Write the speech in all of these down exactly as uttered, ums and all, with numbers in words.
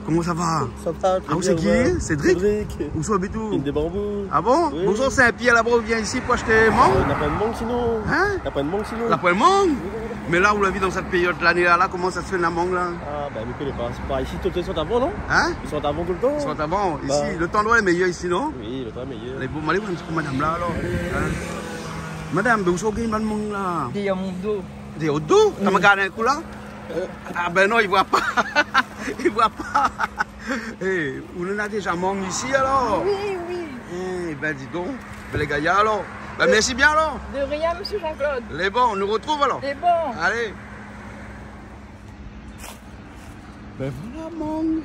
Koman sa va ? Sa va, tré bien. Ah, ou sé ki ? Cédric ? Cédric. Ousa ou abit ou ? Ligne des Bambous. Ah bon ? Oui. Bonjour, Saint-Pierre, laba, ou vien isi pou ashté mang ? Euh, na pwin mang sinon. Hein ? Na pwin mang sinon. Na pwin mang ? Mé la, ou la vi dan sèt périod lané la, la, koman sa sé fé na mang la ? Ah, ben, mi koné pa. Sé pa isi, tout lé sort avan, non ? Hein ? Lé sort avan toultan. Lé sort avan. Isi, le tan lé méyèr isi, non ? Oui, le tan lé méyèr. Lé bon, alé, ou va in ti kou madam la, alor. Hein ? Madam, ben, ousa ou gingn bann mang la ? Dèyèr mon do. Dèyèr out do ? Oui. Ou la gard in kou la ? Euh. Ah ben non, i voi pa. I voi pa. Eh, ou néna déza mang isi, alor ? Oui, oui. Eh ben, di don. Bèl gayar, alor. Ben, mèrsi bien, alor. De rien, monsieur Jean-Claude. Lé bon, nou artrouv, alor. Lé bon. Alé. Ben voilà, mang.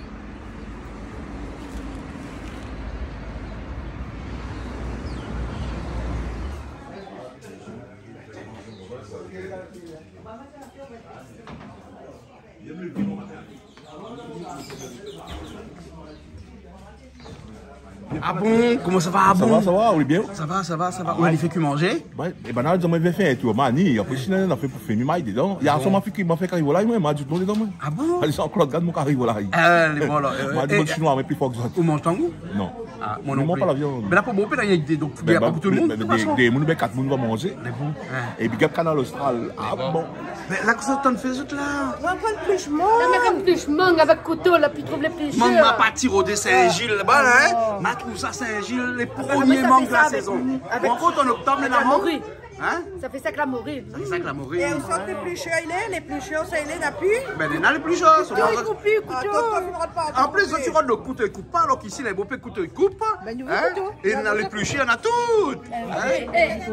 Ah bon, koman sa va ? Ah bon ? Sa va, sa va, ou lé bien ? Sa va, sa va, sa va. Ou la fé ke manzé ? Ouais, é ben la, mi vé fé in tour, mani. Apré, sinon, na fé pou fé mi may dedan. Yèr soir, ma fé, ma fé kari volay, moin, ma di non dedan, moin. Ah bon ? Alé, Jean-Claude, gard mon kari volay. Ah, lé bon, alor. Euh, ma di, é, bon, chinois, mé pli for ke zot. Ou manz tango ? Non. Ah, moin non pli. Mi manz pa la viann. Mé la, pou bonpé, na in idé, donk, ben, pa pou tout le moun, de tout fason. Dé moun, ben, kat moun va manzé. Lé bon. Hein. É big up Kanal Austral. Ah bon. Mé la, kosa ou antann fé, zot la ? Ou antann plish mang. Ou antann plish mang avèk kouto, la, pi trouv lé plish. Mang, ma parti rodé Saint-Gilles laba la, hein. Ah. Ma trouv sa Saint-Gilles, lé promié mang de la sézon. Atann, moin sa fé sa avèk, avèk, ou antann oktob, avèk la mori. Hein ? Sa fé sa avèk la mori. Sa fé sa avèk la mori. É ousa lé plish, i lé, lé plish, sa i lé, na pi ? Ben, néna lé plish, sa. Kouto, i koup pi, kouto. Ah, tonton, finn rod pa. An plis, zot i rod le kouto i koup pa, alor ke isi, lé bonpé kouto i koup pa. Ben, nou, hein ? Kouto. É néna lé plish, néna tout. Hein ? Eh, eh.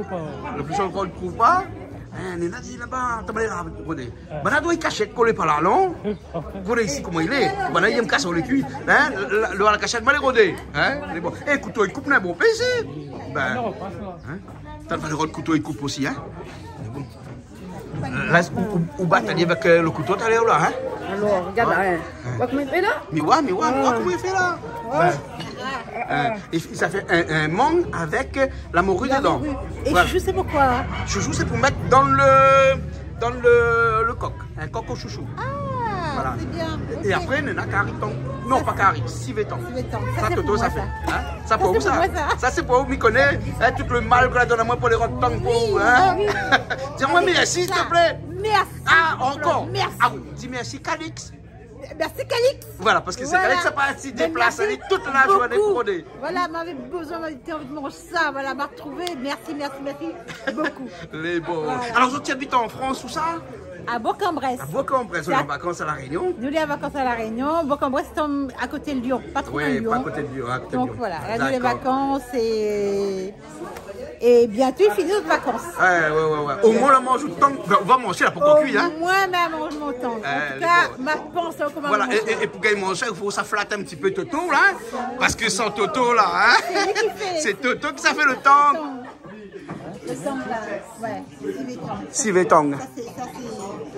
Le plish ankor i koup pa. Hein, néna di laba, atann, mé la, regardé. Banna doi kashèt, kolé pa la, non ? Regardé isi koman i lé. Banna i yèm kas lé kui. Hein ? Le, le, le, la kashèt, ma lé rodé. Hein ? Lé bon. É kouto i koup, na bonpé isi. Ben, hein ? Tann, fo rod kouto i koup osi, hein ? Lé bon. La, ou, ou, ou bat ali avèk, euh, le kouto talèr la, hein ? Alor, regard la, hein. Ouais. Ou voi koman i fé la ? Mi voi, mi voi, mi voi koman i fé la. Ouais. Ben, hein, é sa fé in, in mang avèk, euh, la mori dedan. La mori. Voilà. É shoushou, sé pou koi ? Shoushou, sé pou mèt dan le, dan le, le kok. In kok o shoushou. Ah, voilà. Sé bien. É, é apré, néna kari tang. Non, pa kari, sivé tang. Sivé tang. Sa, Toto, sa fé. Hein ? Sa pou ou, sa. Sa, sé pou moin, sa. Sa, sé pou ou, mi koné. Hein, tout le mal ke la donn amoin pou lé rod tang pou ou, hein ? Oui, oui. Di amoin mèrsi, s'il te plaît. Mèrsi, Jean-Claude. Ah, ankor. Mèrsi. Ah oui, di mèrsi, Calix. Mèrsi, Calix. Voilà, parske sé Calix, sa parti déplasé tout la zourné pou rodé. Voilà, ma lavé bezoin, ma lavé anvi de manz sa, voilà, ma artrouvé. Mèrsi, mèrsi, mèrsi bokou. Lé bon. Voilà. Alor, zot i abit an Frans, ousa ? À Bourg-en-Bresse. À Bourg-en-Bresse, nou lé an vakans a La Rényon. Nou lé an vakans a La Rényon. Bourg-en-Bresse, sé a koté de Lyon, pa tro loin de Lyon. Oui, pa koté de Lyon, a koté de Lyon. Donk voilà, la nou lé an vakans é É bientôt, i fini nout vakans. Ouais, ouais, ouais, ouais. Omoin, la manz out tang. Ben, ou va manzé, la pankor kui, hein. Omoin, ma manz mon tang. An tou ka, ma pans ankor. Voilà, é, é, é pou gingn manzé, i fo sa flat in ti pé Toto, la, hein. Parske san Toto, la, hein. Sé li ki fé. Sé Toto ki sa fé le tang. Le tang, la. Ouais, sivé tang. Sivé tang. Sa, sé, sa, sé,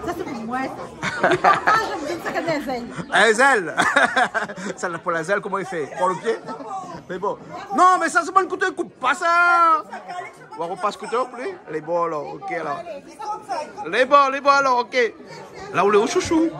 sa, sé pou moin, sa. Ah, mi donn sa konm in zèl. In zèl. Sa, la, pou la zèl, koman i fé ? Pran le pié ? Mé bon. Non, mé sa, sé pa in kouto i koup pa sa. Ou va repas kouto pli ? Lé bon, alor. Ok, alor. Lé bon, lé bon, alor, ok. La, ou lé o shoushou ?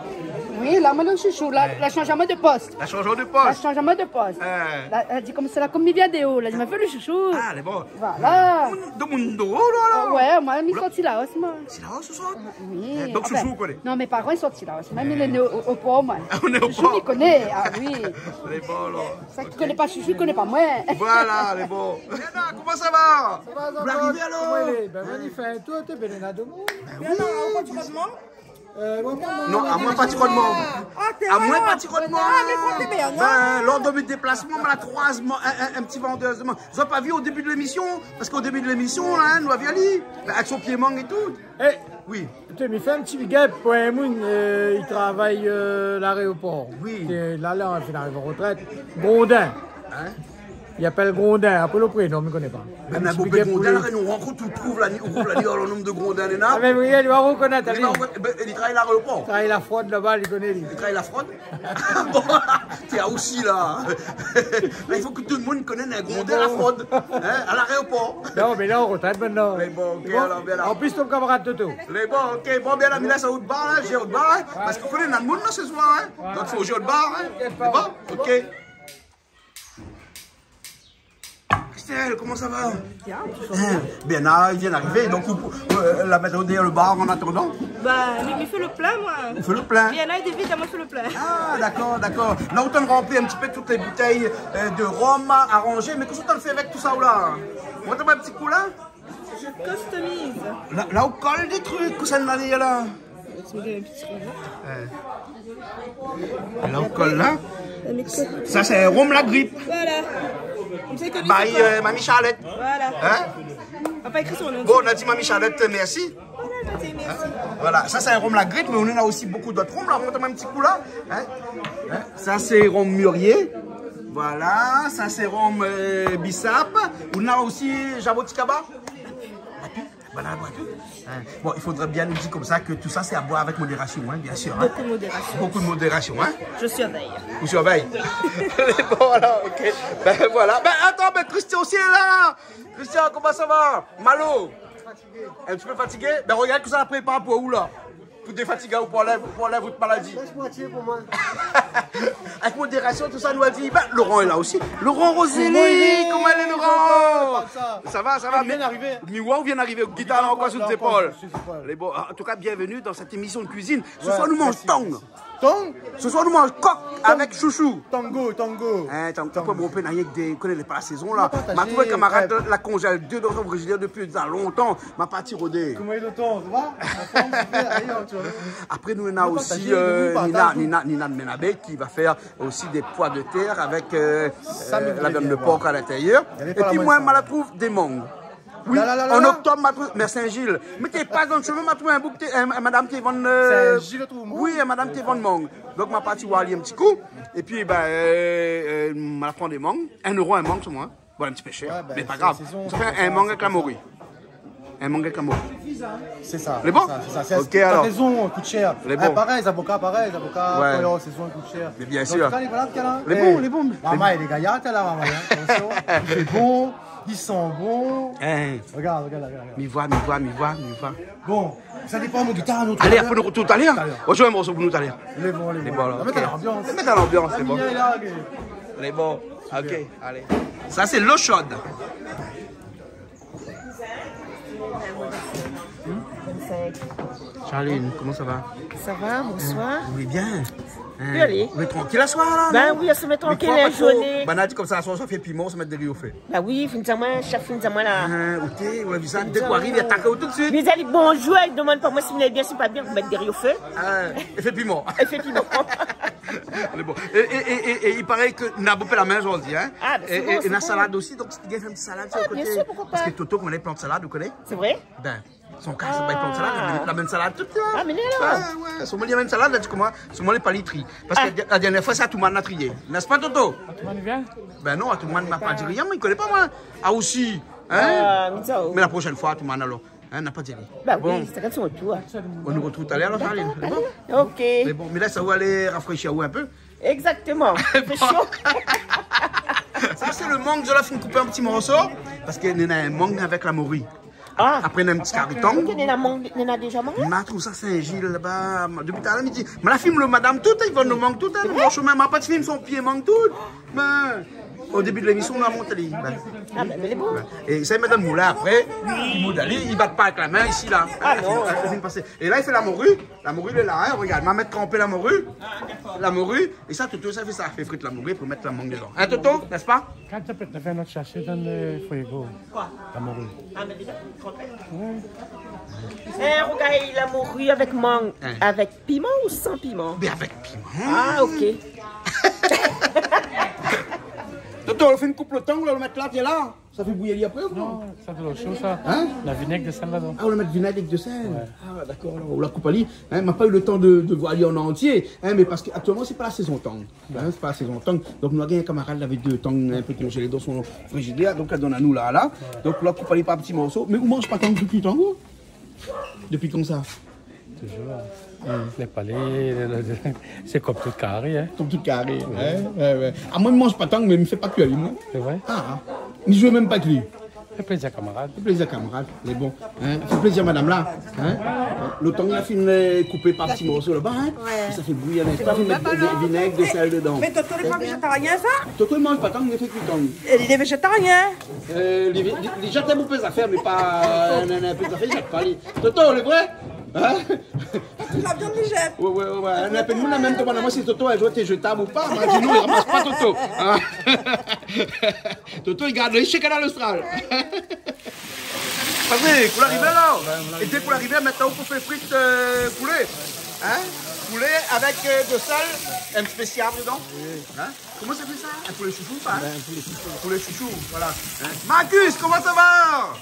Oui, la, moin lé o shoushou. La, la shanj amoin de post. La shanj amoin de post. La shanj amoin de post. Hein. La, la di konmsa, la, konm mi vien déor, la, di, ma fé le shoushou. Ah, lé bon. Voilà. Moun, de moun drol, alor. Euh, ouais, moin, mi sort Cilaos, moin. Cilaos, ou sort ? Oui. Hein, donk, shoushou, ou koné. Non, mé paran i sort Cilaos. Moin, mi lé né o, o, o por, moin. Ah, ou lé né o por. Shoushou, mi koné. Ah oui. Lé bon, alor. Sak i koné pa shoushou, i koné pa moin. Voilà, lé bon. Léna, koman sa va ? Sa va, sa va. Ou la arivé alor ? Koman i lé ? Ben, moin, mi fé in tour, té, ben, néna demoun. Ben oui. Léna, ou koné pa ti koman ? Euh, ou koné pa ? Non, amoin pa ti koman. Ah, té, amoin pa ti koman. Ah, mé koté, ben, non. Ben, lor de mon déplasman, ma la kroiz in, in, in ti vandèr de mang. Zot la pa vi o débi de lémisyon ? Parske o débi de lémisyon, la, nou la vi ali. Ben, avèk son pié mang é tout. Eh, oui. Té, mi fé in ti big up pou in moun, euh, i travay, euh, l'aéroport. Oui. Té, la, la, i fine ariv an retrèt. Grondin. Hein ? I apèl Grondin, apré lo prénom, mi koné pa. Bin, in ti big up pou li. Bin, Grondin, la, nou rankont, ou trouv la, ou trouv la, ni lo nom de Grondin, néna. Ah, mé oui, li va rekonèt, li. Li va rekonèt, bin, li travay laéropor. Travay la frod laba, li koné, li. Li travay la frod ? Bon, té osi la. La, i fo ke tout lo moun i koné Grondin la frod. Hein, à l'aéroport. Non, mé la, ou retrèt mintnan. Mé bon, ok, alor, bien la. An plis, ton kamarad Toto. Lé bon, ok. Bon, bien la, mi lès aou bar la, zoué aou bar, hein. Parske ou koné, na lo moun la, sé soir, hein. Donk, fo zoué aou bar, hein. Lé bon, ok. Christelle, comment ça va ? Bien, toujours. Hein, Bernard, il vient d'arriver, donc vous, euh, la mettre derrière le bar en attendant ? Bah, mi, mi fé lo plin, moin. Ou fé lo plin ? Bernard, il évite, moin mi fé lo plin. Ah, d'accord, d'accord. La ou la ranpli in ti pé tout lé boutèy, euh, de rhum aranzé, mé kosa ou la fé avèk tout sa, ou la ? Mont amoin in ti kou la. Je customise. La, la ou kol dé trik, kosa néna la ? Hein. La ou kol la. Sa sé rhum la grip. Voilà. By, euh, Mamie Charlotte. Voilà. Hein ? Papa ékri son nom. Bon, nou la di Mamie Charlotte, mèrsi. Voilà, nou la di mèrsi. Voilà, sa sé rhum la grip, mé nou néna osi bonpé d'ot rhum la. Mont amoin in ti kou la. Hein ? Hein ? Sa sé rhum mûrier. Voilà, sa sé rhum, euh, bissap. Nou néna osi jaboticaba. Banane, banane. Hein. Bon, il faudrait bien nous dire comme ça que tout ça, c'est à boire avec modération, hein, bien sûr, hein. Beaucoup de modération. Beaucoup de modération, hein. Je surveille. Ou survèy. Bon, alors, ok. Bin, voilà. Bin, atann, bin, Christian osi lé la. Christian, koman sa va ? Malo. In ti pé fatigé ? Bin, regard kosa la prépar pou ou la. Pou défatigé aou, pou anlèv, pou anlèv out maladi. Lès moitié pou moin. Avèk modérasion, tout sa, nou la di. Bin, Laurent lé la osi. Laurent Roselli, koman i lé, Laurent ? Sa va, sa va. Mi vien d'arivé. Mi oi ou vien d'arivé. Gitar ankor su zépol. Lé bon, an tou ka, bienvenue dans cette émission de cuisine. Ce soir, nou manz tang. Tang ? Ce soir, nou manz kok avèk shoushou. Tango, tango. Hein, tango. Tango. Apré, bon, ou pé na rienk dé, ou koné pa la sézon la. Ma trouv in kamarad la konzèl dé dan son frizidèr dopi sa lontan. Ma parti rodé. Koman i lé lo tan, sa va ? La form, super, ayi, tu vois. Apré, nou néna osi, nou partaj, nou néna, nou néna Menabé ki va fé osi dé poi de tèr avèk, euh, la viann de por a lintérièr. Épi moin, ma la trouv dé mang. Oui, an oktob, ma trouv, mé Sin-Zil. Mé té pas dan shemin, ma trouv in boug té, in, in madam té vann, euh, Sin-Zil, ou trouv mang ? Oui, in madam té vann mang. Donk, ma parti oir ali in ti kou. Épi, bin, euh, euh, ma la pran dé mang. In éro in mang, sé moin. Bon, in ti pé shèr, mé pa grav. Sa fé in mang avèk la mori. In mang avèk la mori. Sé sa, sé sa, sé sa. Lé bon ? Ok, alor. Ou na rézon, i kout shèr. Lé bon. Parèy, zavoka, parèy, zavoka, kan lé an sézon, i kout shèr. Mé bien sir. Donk, sa, lé bon, lé bon. Mama, lé gayar la, mama, hein. Atansion. I fé bon, i san bon. Hein. Regard, regard, regard, regard. Mi voi, mi voi, mi voi, mi voi. Bon, sa dépan mon gitar, nou. Alé, apré nou artrouv talèr. Talèr. Ou zoué in morso pou nou talèr. Lé bon, lé bon. Lé bon, alor, ok. Mèt lanbians. Mèt lanbians, lé bon. Lé bon. Super. Ok, alé. Sa sé lo shod. Charline, koman sa va ? Sa va, bonsoir. Ou lé bien ? Hein, ou lé trankil aswar la, non ? Bin oui, ou lé trankil, la zourné. Bin, la di konmsa, aswar, sa fé piman, sa mèt dori o fé. Bin oui, fin de semèn, shak fin de semèn la. Hein, ok, ou la vi sa, dèk ou ariv, i atak aou tout suit. Li di bonjour, li demann pa moin si mi lé bien, si pa bien, ou mèt dori o fé. Hein, é fé piman. É fé piman. Lé bon. É, é, é, é, é i paré ke na bonpé la min zordi, hein. Ah, bin, sé bon, é, é na salad osi, donk si ou gingn fé in ti salad su lo koté. Ah, bien sûr, pourquoi pas. Parske Toto, koman i plant salad, ou koné ? Sé vré ? Bin, son kaz, bin, i plant salad, la min, la min salad tout, hein. Ah, mé lé la. Ouais, ouais, si ou mèt la min salad la, di koman, si ou mèt pa li tri. Parske la dèrnièr foi, sé Atoumane la trié. N'est-ce pas, Toto ? Atoumane i vien ? Bin non, Atoumane ma pa di rien, moin, i koné pa, moin. Ah, osi, hein ? Ah, mi di aou. Mé la proshèn foi, Atoumane, alor. Hein, na pa di rien. Bin oui, shakinn son tour. Bon. Nou artrouv talèr, alor, Charline. D'accord, alé. Lé bon ? Ok. Lé bon, mé la, sa va alé rafréshi aou in pé. Exactement. I fé sho. Sa, sé lo mang, mi la fine koup in ti morso, parske néna in mang avèk la mori. Ah. Apré, néna in ti kari tang. Néna mang, néna déza mang la ? Ma trouv sa Sin-Zil laba. Dopi talèr, mi di, ma la film lo madam tout, i vann lo mang tout, hein, lo shemin, ma pa film son pié mang tout. Bin, o débi de lémision, nou la mont ali. Bin. Ah, bin, mé lé bon. É sa, madam Moulin, apré, i moud ali, i bat pa avèk la min isi la. Ah non. Sa fine pasé. É la, i fé la mori. La mori lé la, hein, regard. Ma mèt tranpé la mori. La mori. É sa, Toto, sa fé sa. Fé frit la mori pou mèt la mang dedan. Hein, Toto, n'est-ce pas ? Kan sa pé fé in ot sashé dan lo frigo. Koi ? La mori. Ah, mé déza, tranpé. Ouais. Eh, regard, la mori avèk mang, hein, avèk piman ou san piman ? Bin, avèk piman. Ah, ok. Toto, ou fine koup lo tang, ou la mèt la, té la. Sa fé bouyir ali apré ou non ? Non, sa de lo sho sa. Hein ? La vinèg, de sèl ladan. Ah, ou la mèt vinèg avèk de sèl. Ouais. Ah, dakor, alor, ou la koup ali. Hein, ma pa u le tan de, de voir ali an antié, hein, mé parske aktièlman, sé pa la sézon tang. Hein, sé pa la sézon tang. Donk, nou la gingn in kamarad lavé dé tang in pé konzélé dan son frizidèr. Donk, la donn anou la, la. Ouais. Donk, ou la koup ali par ti morso. Mé ou manz pa tang, ou kui tang, ou ? Dopi kan sa ? Toujour. Hmm. Lé palé, lé, lé, lé, sé kom tout karé, hein. Kom tout karé, ouais, ouais. Ah, moin, mi manz pa tang, mé mi fé pa kui ali, moin. Sé vré ? Ah, mi zoué mèm pa èk li. Fé plézir kamarad. Fé plézir kamarad, lé bon, hein. Fé plézir madam la, hein. Lo tang la fine, euh, koupé par ti morso laba, hein. Ouais. Sa fé bouyir, hein. Sa fine mèt de vinèg, de sèl dedan. Mé Toto lé pa véjétarien, sa ? Toto i manz pa tang, li fé kui tang. É li lé véjétarien. Euh, li, li, li zèt in pé zafèr, mé pa, euh, non, non, in pé zafèr, li zèt pa, li. Toto, lé vré ? Hein ? La viann, li zèt. Ouais, ouais, ouais, ouais. In pé, nou, la mèm, demann amoin si Toto, in zour, té zétab ou pa. Moin la di non, li ramas pa Toto. Hein ? Toto, li gard, li shèk Kanal Austral. Patrick, ou la arivé la ? Ouais, ouais, ouais. É dèk ou la arivé, mintnan, ou fé frit, euh, poulé. Hein ? Poulé avèk, euh, de sèl, in spésial dedan. Oui. Hein ? Koman sa i fé sa ? In poulé shoushou, sa, hein ? Ben, in poulé shoushou. Poulé shoushou, voilà. Hein ? Marcus, koman sa va ?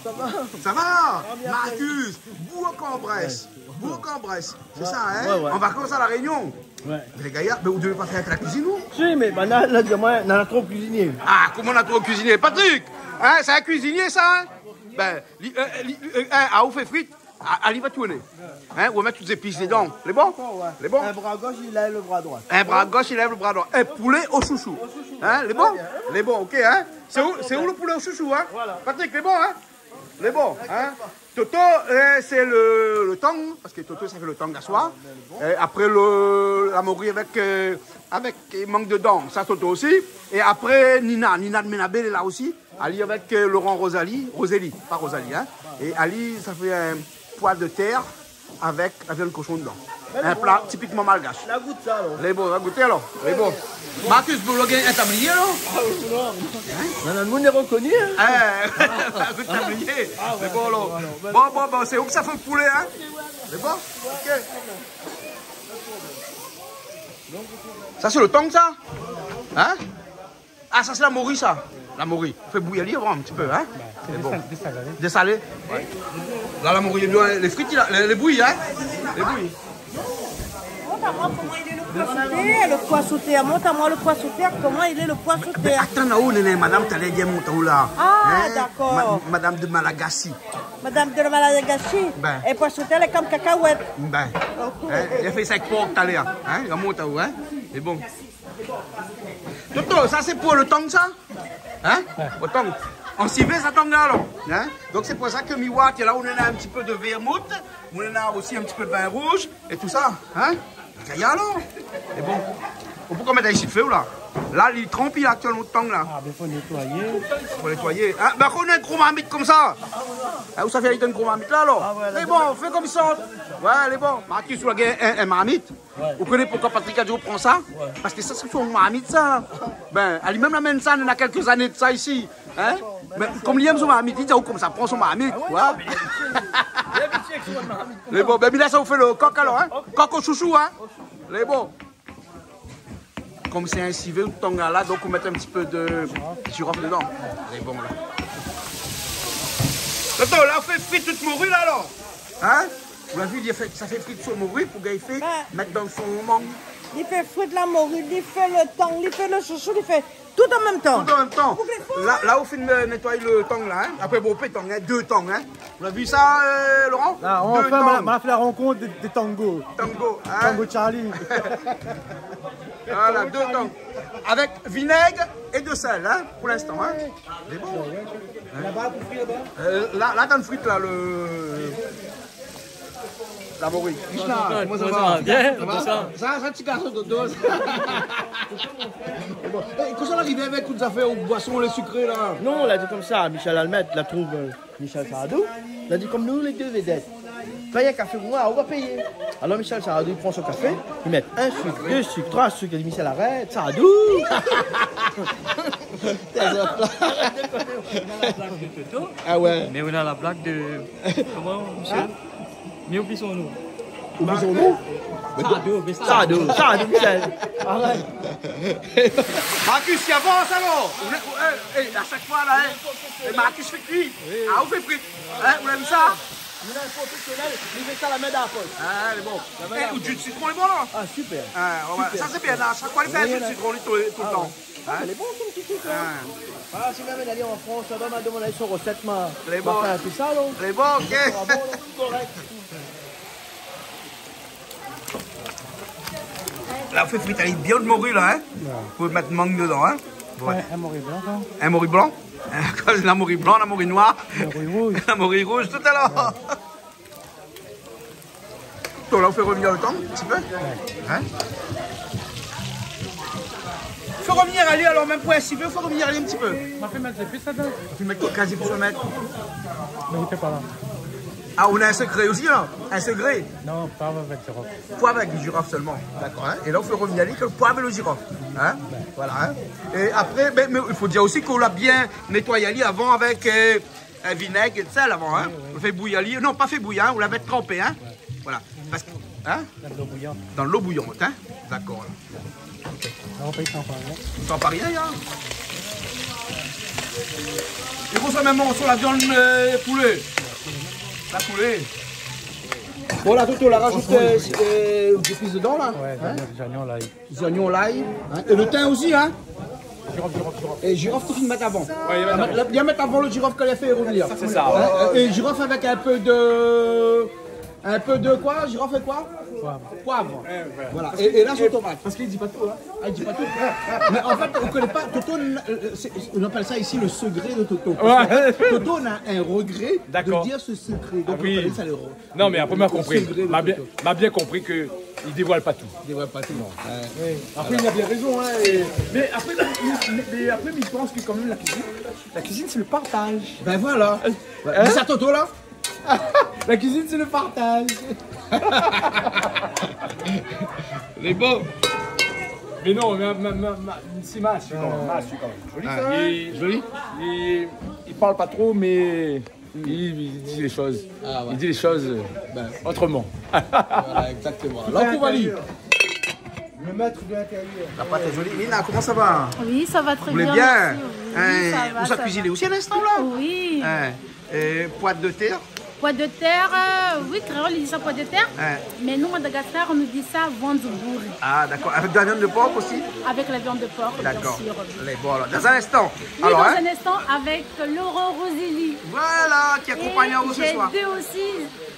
Sa va. Sa va ? Ah, bien. Marcus, Bourg-en-Bresse. Ouais. Bourg-en-Bresse, sé sa, hein ? Ouais, ouais. An vakans La Rényon. Ouais. Mé lé gayar, mé ou devé pa fé la kuizine, ou ? Si, mé, ben, na, na, di amoin, na, na tro kuizinié. Ah, koman na tro kuizinié ? Patrick, hein, sé in kuizinié, sa, hein ? Ben, li, euh, li, euh, hein, ah, ou fé frit, ah, ali va tourné. Hein, ou va mèt tout zépis dedan. Lé bon ? Dakor, ouais. Lé bon ? In bra gosh i lèv lo bra droit. In bra gosh i lèv lo bra droit. In poulé o shoushou. Hein, lé bon ? Lé bon, ok, hein ? Sé ou, sé ou lo poulé o shoushou, hein ? Voilà. Patrick, lé bon, hein ? Lé bon, hein ? Toto, euh, sé lo, lo tang, parske Toto, sa fé lo tang aswar. É apré lo, la mori avèk, euh, avèk mang dedan, sa Toto osi. É apré, Nina, Nina de Ménabé, lé la osi. Ali avèk, euh, Laurent Rosalie, Rosélie, pa Rosalie, hein. É ali, sa fé in poi de tèr avèk la viann koshon dedan. In pla tipikman malgash. La gout sa, alor. Lé bon, va gouté, alor. Lé bon. Marcus, ou la gingn in tablié, alor ? Ah, oui, non. Hein ? Madam, nou lé rokoni, hein ? Eh, in tablié. Ah, ouais, lé bon, alor. Bon, bon, bon, sé ou ki sa fé lo poulé, hein ? Lé bon ? Ok. Sa, sé lo tang, sa ? Hein ? Ah, sa, sé la mori, sa. La mori. Fé bouyir ali avan in ti pé, hein ? Mé bon. Désalé, désalé. Désalé ? Ouais. La, la mori lé bien, lé frit, la, lé, lé bouyi, hein ? Lé bouyi. Mont amoin koman i lé lo poi sauté, lo poi sauté. Mont amoin lo poi sauté, koman i lé lo poi sauté. Mé atann, la-o néna madam talèr i di mont aou la. Ah, dakor. Hein ? Ma-, madam de Malagasy. Madam de Malagasy. Ben. É poi sauté, lé kom kakawèt. Ben. Ok. Hein, li la fé sa èk pork talèr, hein ? Li la mont aou, hein ? Lé bon. Toto, sa sé pou lo tang, sa ? Hein ? Ouais. Lo tang. An sivé sa, tang la, alor. Hein ? Donk sé pou sa ke mi oi, la, ou néna in ti pé de vermouth, ou néna osi in ti pé de vin rouz é tout sa. Hein ? Gayar, alor. É bon. Ou pé pa mèt isi de fé, ou la ? La, li tranpir aktièlman lo tang la. Ah, ben, fo nétoiyé. Fo nétoiyé. Hein ? Ben, kan ou néna in gro marmit konmsa. Hein, ou sa fé in gro marmit la, alor ? Ah, ouais, la... Mé bon, fé kom sa. Ouais, lé bon. Marcus, ou la gingn in, in marmit. Ouais. Ou koné poukosa Patrick la di ou pran sa ? Ouais. Parske sa, sé son marmit, sa. Ben, ali mèm la amenn sa, néna kèlk zané de sa isi. Hein ? Mé kom li èm son marmit, li di aou konmsa, pran son marmit. Ah ouais, non, mé li lé abitié. Li lé abitié èk son marmit. Lé bon, ben, la, sa ou fé lo kok, alor, hein ? Kok o shoushou, hein ? Lé bon. Kom sé in sivé lo tang la, donk ou mèt in ti pé de jirof dedan. Lé bon, la. Toto, la, ou fé frit tout mori la, alor ? Hein ? Ou la vi, li fé, sa fé frit son mori pou gingn fé, ben, mèt dan son mang. Li fé frit la mori, li fé lo tang, li fé lo shoushou, li fé tout an mèm tan. Tout an mèm tan. Ou fé fo, la, hein ? La, ou fine, euh, nétoy lo tang la, hein ? Apré, bon, pé tang, hein, dé tang, hein ? Ou la vi sa, euh, Laurent ? La, dé tang. Anfin, ma, ma fé la rankont de, de Tango. Tango, hein ? Tango Charlie. Voilà, dé tang. Avèk vinèg é de sèl, hein, pou linstan, hein. Lé bon. Hein ? Laba, pou frir laba. Euh, la, la, dan lo frit, la, lo, la mori. Krishna, koman sa va ? Bien, sa va ? Sa, sa, ti garson Toto. Bon. Eh, koman sa la arivé avèk tout zafèr, boison, lé sikré, la ? Non, la di konmsa, Michel Almette, la trouv, euh, Michel Sardou, la di, kom nou lé dé védèt, fé in kafé pou moin, ou va péyé. Alor Michel Sardou, li pran son kafé, li mèt in sik, dé sik, troi sik, li di Michel, arèt, Sardou. Arèt dékoné, ou néna la blag de Toto. Ah ouais. Mé ou néna la blag de, koman, Michel ? Hein ? Mi oubli son non. Ou bézoin nou ? Sa dou, mé sa. Sa dou, sa dou, Michel. Arèt. Marcus, i avans alor. Ou lé, ou, é, é, a shak foi la, in. É Marcus i fé kui. Oui. A, ou fé frit. In, ou èm sa ? Nou lé profésionèl, nou fé sa la min dan la posh. A, mé bon. La min dan la posh. É, ou ji de sitron lé bon la ? A, super. A, oué, oué. Super. Sa sé bien la. A shak foi li fé in ji de sitron, li, tout, tout le tan. A, oué. A, mé lé bon, son ti trik la. A. Voilà, si mi amèn ali an Frans, laba, ma domann ali son rosèt, ma, ma fé in ti sa, la. Lé bon, OK. Sa sera bon, la. Korèk. La, ou fé frit ali bien out mori la, in ? Oué. Pou mèt mang dedan, in ? Oué. In, in mori blan, sa. In mori blan ? Akoz la mori blan, la mori noir. Mori rouz. La mori rouz, tout alor. Oué. Bon, la, ou fé revnir le tan, in ti pé. Oué. In ? Fé revnir ali, alor, mèm pou in ti pé, fé revnir ali in ti pé. Ma fé mèt zépis ladan. Ma fé mèt, kazi pou sa mèt. Mé li fé pa la. A, ou na in sekré osi, la ? In sekré ? Non, poiv avèk zirof. Poiv avèk zirof solman. Dakor, in ? É la, ou fé revnir ali ke le poiv é le zirof. In ? Oué. Voilà, in ? É apré, mé, mé i fo dir osi ke ou la bien nétoy ali avan avèk, eu, in vinèg é de sèl avan, in ? Oui, oui. Ou fé bouyi ali. Non, pa fé bouyi, in, ou la mèt tranpé, in ? Oué. Voilà. Parske, in ? Dan dolo bouyan. Dan dolo bouyan, in ? Dakor, la. OK. La, ou pé san pa rien. San pa rien, in ? É pou sa mèm, ou sort la viann, eu, poulé. La poulé. Bon, la, Toto, la rajout, eu, eu, zépis dedan, la. Oué, in ? Zonion, lay. Zonion, lay, in. É le tin osi, in. Zirof, zirof, zirof. É zirof, ou fine mèt avan. Oué, li mèt avan. La, li mèt avan le zirof ke li fé revnir. Sé sa. In, é zirof avèk in pé de, in pé de koi ? Zirof é koi ? Poiv. Poiv. Oué, oué. Voilà. É, é la, son tomat. Parske li di pa tout, in. A, li di pa tout. Mé an fèt, ou koné pa, Toto, eu, sé, on appelle ça ici le sekré de Toto. Oué. Parske Toto na in regré de dir se sekré. Dakor. A oui. Donk, ou koné sa, le re- Non, mé apré, ma konpri. Sekré, ma bien, Toto. Ma bien konpri ke li dévoil pa tout. Li dévoil pa tout. Non. Oué. Apré, li na bien rézon, in, é, mé apré, mé, mé, mé apré, mi pans ke kan mèm la kuizine, la kuizine, sé le partaz. Bin voilà. In ? Oué, di sa Toto, la. La kuizine, sé le partaz. Lé bon. Mé non, mé, mé, mé, mé, sé mas, kan mèm. Mas, kan mèm. Zoli, in ? Zoli. Li, li parl pa tro, mé Li, li di lé shoz. A, oué. Li di lé shoz, eu, otroman. Voilà, égzaktoman. La, ou trouv ali. Le maître de l'intérieur. La pat lé zoli. Lina, koman sa va ? Oui, sa va trè bien, mèrsi. Ou lé bien ? Oui, sa va, sa va. In, ou sa kuiziné osi in instan, la ? Oui. In, eu, pois de terre ? Pois de terre, eu, oui, kréol, i di sa pois de terre. In. Mé nou, Madagascar, nou di sa vanzobouri. A, dakor. Avèk de la viann de por osi ? Avèk la viann de por, bien sir. Dakor. Lé bon, alor. Dan in instan. Oui, alor, dans un instant, avec Laurent Rosilly. Voilà, qui accompagne ce soir. Et j'ai deux aussi,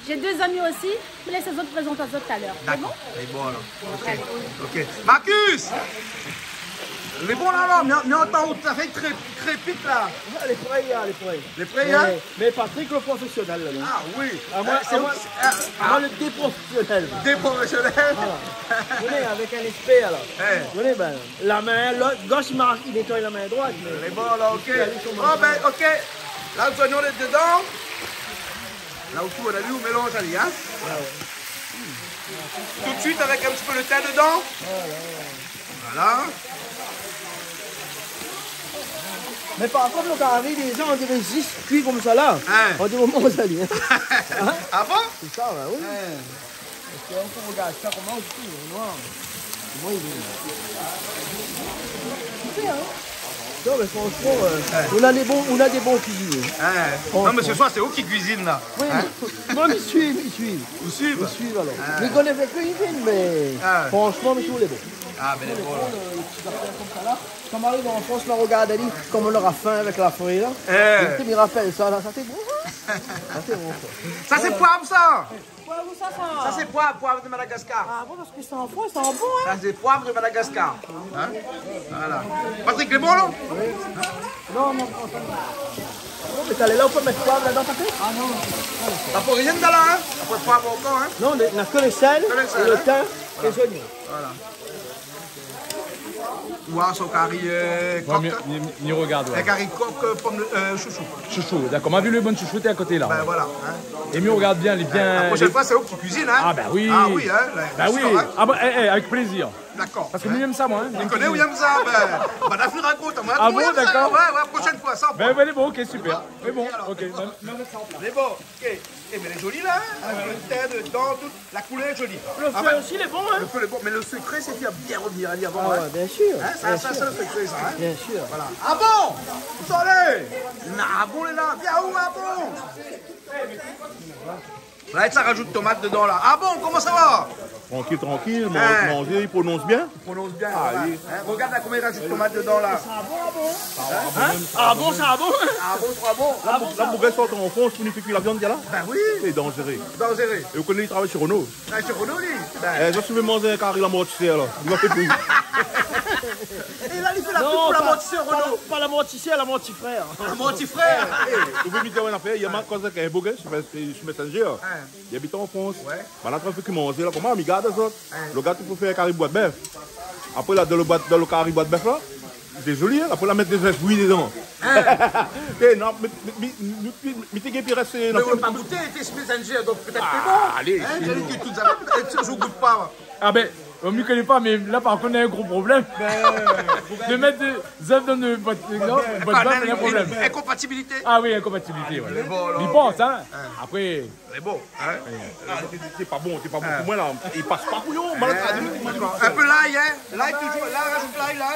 j'ai deux amis aussi, mé lès azot prézant azot talèr. Dakor. Lé bon, alor. OK. OK. Marcus ! Lé bon la, la, mé, mé atann, ou la fé kré-, krépit la. Lé fré, in, lé fré. Lé fré, in ? Mé, mé Patrick, le profésionèl, la, non ? A oui. A, moin, sé a, moin, sé, a, a, moin, le déprofésionèl. Déprofésionèl. Voilà. Ou koné, avèk in éspèr, la. Ou koné, bin, la min, lot, gosh i marsh, i nétoy la min droit, mé... Lé bon, la, OK. Bon, bin, OK. La, le zonion lé dedan. La, ou tourn ali, ou mélanz ali, in. Oué, oué. Tout de suite avec un petit peu de thym dedans. Voilà. Voilà. Mé par kont, le kari, lé zan, i devé zis kui konmsa la. In. An de moman, sa li, in. In ? A bon ? Sé sa, bin oui. In. Parske kan ou rogard sa, koman i kui, noir. Koman i kui ? Sé, in. Non, mé fransman, eu, in, nou na dé bon, nou na dé bon kuizinié. In. Fransman. Non, mé se soir, sé ou ki kuizine, la. Oui, in ? Moin, mi suiv, mi suiv. Ou suiv ? Mi suiv, alor. In. Mi koné pa ke kuizine, mé fransman, mi trouv lé bon. A, mé lé bon, la. Lé bon, le, le ti zafèr konmsa la. Kan mi ariv an Frans, mi rogard ali, koman nora fin avèk la fri, la. In. Donk, mi rapèl sa, la, sa sé bon, sa. Sa sé bon, sa. Sa sé poiv, sa. Poiv, ousa, sa ? Sa sé poiv, poiv de Madagascar. A bon, parske i san for, i san bon, in ? Sa sé poiv de Madagascar. In ? Voilà. Patrick, lé bon, la ? Non, non, non, non. Non, mé talèr la, ou pé mèt poiv ladan, Patrick ? A non. La pa rien la, in ? Apré poiv ankor, in ? Non, mé na ke le sèl, ke le sèl, é le tin, é zonion. Voilà. Ou sa kari, eu, kok. Moin, mi, mi, mi rogard, oué. In kari kok, eu, pom de, eu, shoushou. Shoushou, dakor. Ma vi le bann shoushou té a koté la. Bin voilà, in. É mi rogard bien, lé bien, lé... La proshèn foi, sé ou ki kuizine, in. A bin oui. A oui, in, la, bien sir, in. A bin, é, é, avèk plézir. Dakor. Parske mi èm sa, moin, in. Li koné, ou èm sa, bin, bin, la, fine rakont amoin. A bon, dakor. Oué, oué, proshèn foi. Sa, ben, bon. Ben, lé bon, ok, super. Lé bon, ok. Mèm, mèm sa an plas. Lé bon, ok. Eh, mé lé zoli la, hein, avèk lo tin dedan, tout. La koulèr lé zoli. Lo fé osi lé bon, hein. Lo fé lé bon, mé lo sekré, sé fé bien rovnir ali avan, hein. Ah ouais, bien sûr, bien sûr. Hein, sa, sa, sé lo sekré, sa, hein. Bien sûr. Voilà. Ah bon ? Solèy ! Na, ah bon, lé la. Vien, ou, ah bon ? La, sa rajout tomat dedan, la. Ah bon, koman sa va ? Trankil, trankil, man-, manzé, i pronons bien. I pronons bien, voilà. Ah oui. Hein, rogard la, koman i rajout tomat dedan, la. Sa bon, ah bon ? Hein ? Ah bon, sa bon ? Ah bon, sa bon ? La, la, boug la sort an Frans pou nou fé kui la viann, la. Ben oui. Sé danzéré. Danzéré. É ou koné, li travay shé Renault. Ah, shé Renault, li. Ben. Eh, sa, si ou vé manzé in kari lamortisèr, la. Li va fé pou. É la, li fé la pub pou lamortisèr Renault. Non, pa, pa lamortisèr, lamortifrèr. Lamortifrèr. Eh, ou vé mi di aou in afèr, yèr, man koz avèk in boug, hein, sur Mes-, sur Messenger. Hein. Li abit an Frans. Ouais. Banna la fé kui manzé la, koman, mi gard azot. Hein. Lo gars, i fo fé kari boi d'bèf. Apré la, dan lo boi, dan lo kari boi d'bèf la, sé zoli, hein. Apré la, mèt dé zèf bouyi dedan. Hein. Eh, non, mé, mé, mé, mé, mé té gingn pi rès, non, mé ou la pa gouté, té sur Messenger, donk pétèt sé bon. Ah, alé, hein, sé bon. Té tout sa, pétèt si ou gout pa. Ah ben, mi koné pa, mé la, par kont, na in gro problèm. Ben, de mèt dé zèf dan lo boi d'bèf, non, boi d'bèf, na in problèm. Inkonpatibilité. Ah oui, inkonpatibilité, ouais. Bon, alor. Li pans, hein. Hein. Apré, Lé bon, hein ? Ah, sé, sé pa bon, sé pa bon pou moin, la. I pas pa pou yo, malad. Hein ? Dakor. In pé lay, hein ? Lay toujour, la, rajout lay, la.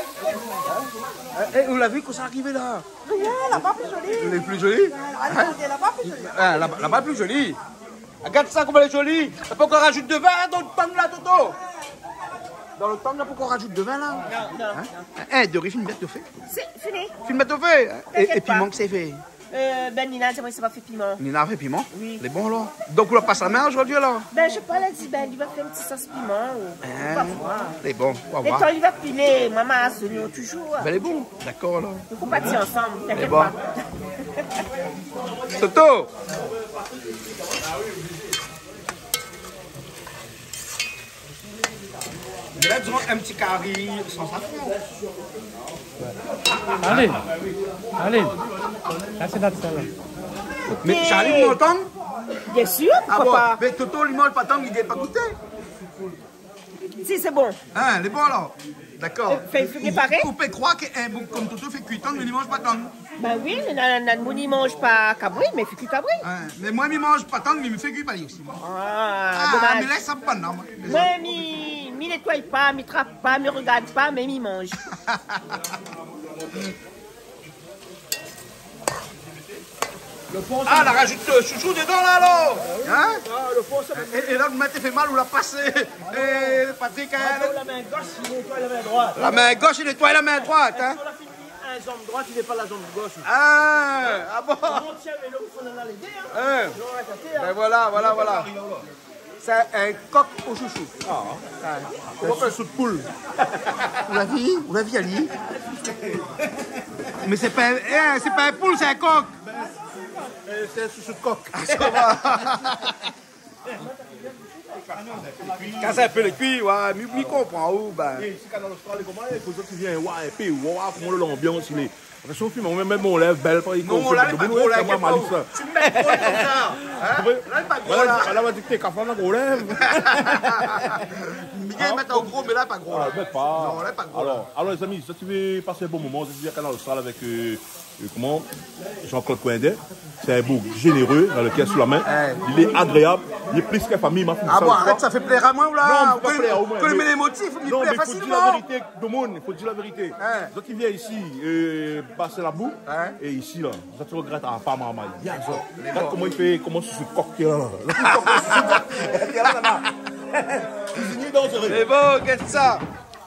Eh, eh, ou la vi kosa la arivé, la ? Rogard, laba pli zoli. Lé pli zoli ? Alé, rogard, laba pli zoli. Ah, laba, laba pli zoli. Rogard sa, koman lé zoli. La pankor rajout de vin, hein, dan lo tang, la, Toto. Dan lo tang, la, pankor rajout de vin, la. Non, non. Hein ? Eh, dori fine mèt o fé. Si, fini. Fine mèt o fé, hein ? T'inquiète pas. É, é piman, kosa i fé ? Euh, ben, Nina la di amoin sa va fé piman. Nina la fé piman ? Oui. Lé bon, alor. Donk, ou la pas la min zordi, alor ? Ben, mi sé pa, la di, ben, li va fé in ti sos piman, ou, ou va voir. Hein ? Lé bon, ou va voir. Lé tan li va pilé, moin ma zoignon toujour. Ben, lé bon. Dakor, alor. Nou fo parti ansanm, t'inquiète pas. Lé bon. Toto ! Mé la, dizon, in ti kari san safran. Alé, alé. La, sé nout sèl. Mé Charlie, ou mantan ? Bien sûr, pourquoi pas ? Ah bon ? Mé Toto, li manz pa tang, li gingn pa gouté. Si, sé bon. Hein, lé bon, alor. Dakor. Euh, fé, fé préparé. Ou, ou pé kroir k'in boug konm Toto i fé kui tang, mé li manz pa tang. Ben oui, na, na, na moun i manz pa kabri, mé i fé kui kabri. Hein, mé moin, mi manz pa tang, mé mi fé kui pa li osi. Ah, domaz. Ah, mé la, sa pa, non, moin. Moin, mi, mi nétoy pa, mi trap pa, mi rogard pa, mé mi manz. Ah, la rajout, euh, shoushou dedan, la, alor. Hein ? Ah, lo fon, sa, é, é la, ou la mèt, fé mal, ou la pasé. Eh, Patrick, hein ? Atann, la min gosh i nétoy la min droit. La min gosh i nétoy la min droit, hein ? Kan ou la fini, in zanm droit i vé pa la zanm gosh. Ah, ah bon ? Kan ou tien vélo, fo nou la lédé, hein. Hein. Sinon, on va tâter, hein. Ben voilà, voilà, voilà. Sa, in kok o shoushou. Ah. Ah. In shoushou de poul. Ou la vi, ou la vi ali. Mé sé pa, eh, sé pa in poul, sé in kok. Eh, sé in shoushou de kok. Ah, sa va. Kas in pé lé kui, ouais, mi, mi konpran, ou, ben. Eh, isi Kanal Austral, koman, eh, pou zot i vien, ouais, épi, ouais, koman lanbians i lé. Atansion, fim, moin mèm, mon lèv bèl, pa. Non, la, lé pa gro, la, moin, inkièt pa. Malice, hein. Ti mèt gro konmsa, hein ? Apré, la, lé pa gro, voilà, la. Voilà, di ke kafar la gro lèv. Mi gingn mèt an gro, mé la, pa gro, la. Ah, mèt pa. Non, la, lé pa gro, la. Alor, alor, lézami, si zot i vé pas in bon moman, zot i vien Kanal Austral avèk, euh, euh, koman, Jean-Claude Coindin. Sé in boug zénéré, dan lo kèr, sou la min. Ouais. Li lé agréab, li lé plis k'in fami, ma fine sa. Ah bon, arèt, sa fé plèr amoin, ou la ? Non, mi fé pa plèr amoin, mé, mé lé motif, mi plèr fasilman. Non, mé fo dir la vérité, domoun, fo dir la vérité. Hein. Zot i vien isi, euh, pas la bou, hein, é isi, la, zot i rogrèt pa, marmay. Bien, zot. Lé bon. Gard koman i fé, koman sé kok la, la. Kizinié danzéré. Lé bon, gard sa.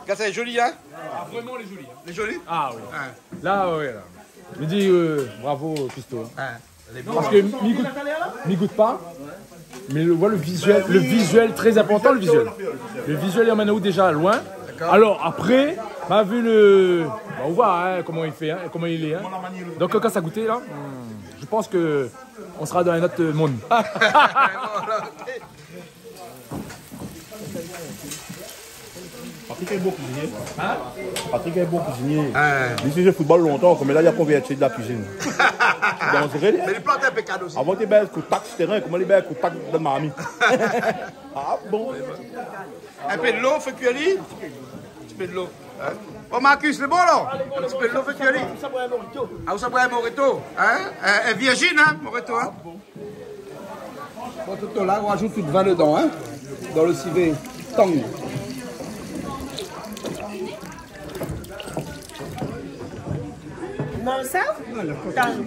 Gard sa, lé zoli, hein ? Ah, vréman, lé zoli, hein. Lé zoli ? Ah oui. Hein. La, ouais, la. Mi di, euh, bravo, Christo. Hein. Parske mi gout, mi gout pa, mé lo, voilà, lo vizuèl, lo vizuèl, trè inportan, lo vizuèl. Lo vizuèl i amenn aou déza loin. Dakor. Alor, apré, ma vi lo, ben, ou voi, hein, koman i fé, hein, koman i lé, hein. Donk, kan sa i gouté, la, hmm, mi pans ke nou sra dan in ot monn. Voilà, ok. Patrick lé bon kizinié. Hein ? Patrick lé bon kizinié. Hein. Li té zoué football lontan, koméla li la konvèrti la kuizine. Danzéré, li. Mé li plant inpé kad osi. Avan té bèl kout tak si térin, koméla li bèl kout tak dan marmit. Ah bon ? Inpé dolo, fé kui ali. Ti pé dolo. Hein ? Bon, Marcus, lé bon, la ? In ti pé dolo, fé kui ali. Ah, ou sa boir in morito, hein ? Euh, euh, virgin, hein, morito, hein ? Bon, Toto, la, ou rajout tout vin dedan, hein, dan le sivé tang. Non, sa ? Tang.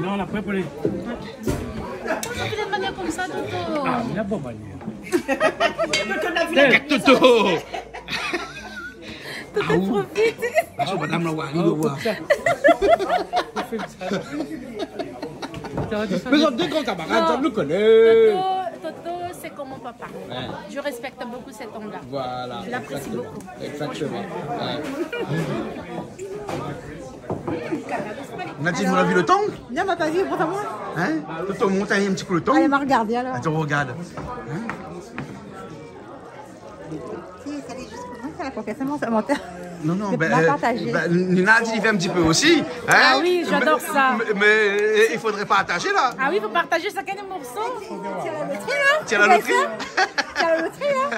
Non, la pré pou lé... Pourquoi tu fais de manière comme ça, Toto ? Ah, la bonne manière. Toto. Toto, profite. Ah, madame la, oui, oui. Mé zot dé gran kamarad, zot i koné. Toto, Toto, c'est comme mon papa. Ouais. Je respecte beaucoup cet homme-là. Voilà. Je l'apprécie beaucoup. Exactement. Ouais. Nadine, ou la vi le tang ? Non, ma pa vi, bon, sa moin. Hein ? Toto, mont in ti kou le tang. Allez, ma regardé, alors. Attends, regarde. Hein ? Si, sa lé zis pou moin, sa, la konfians an moin, sa, menteur. Non, non, ben, euh, ben, Nina la di li vé in ti pé osi, hein. Ah oui, j'adore ça. Mais, mais, mais, euh, il faudrait partager, là. Ah oui, faut partager chacun des morceaux. Tir la lotri, hein. Tir la lotri. Tir la lotri, hein.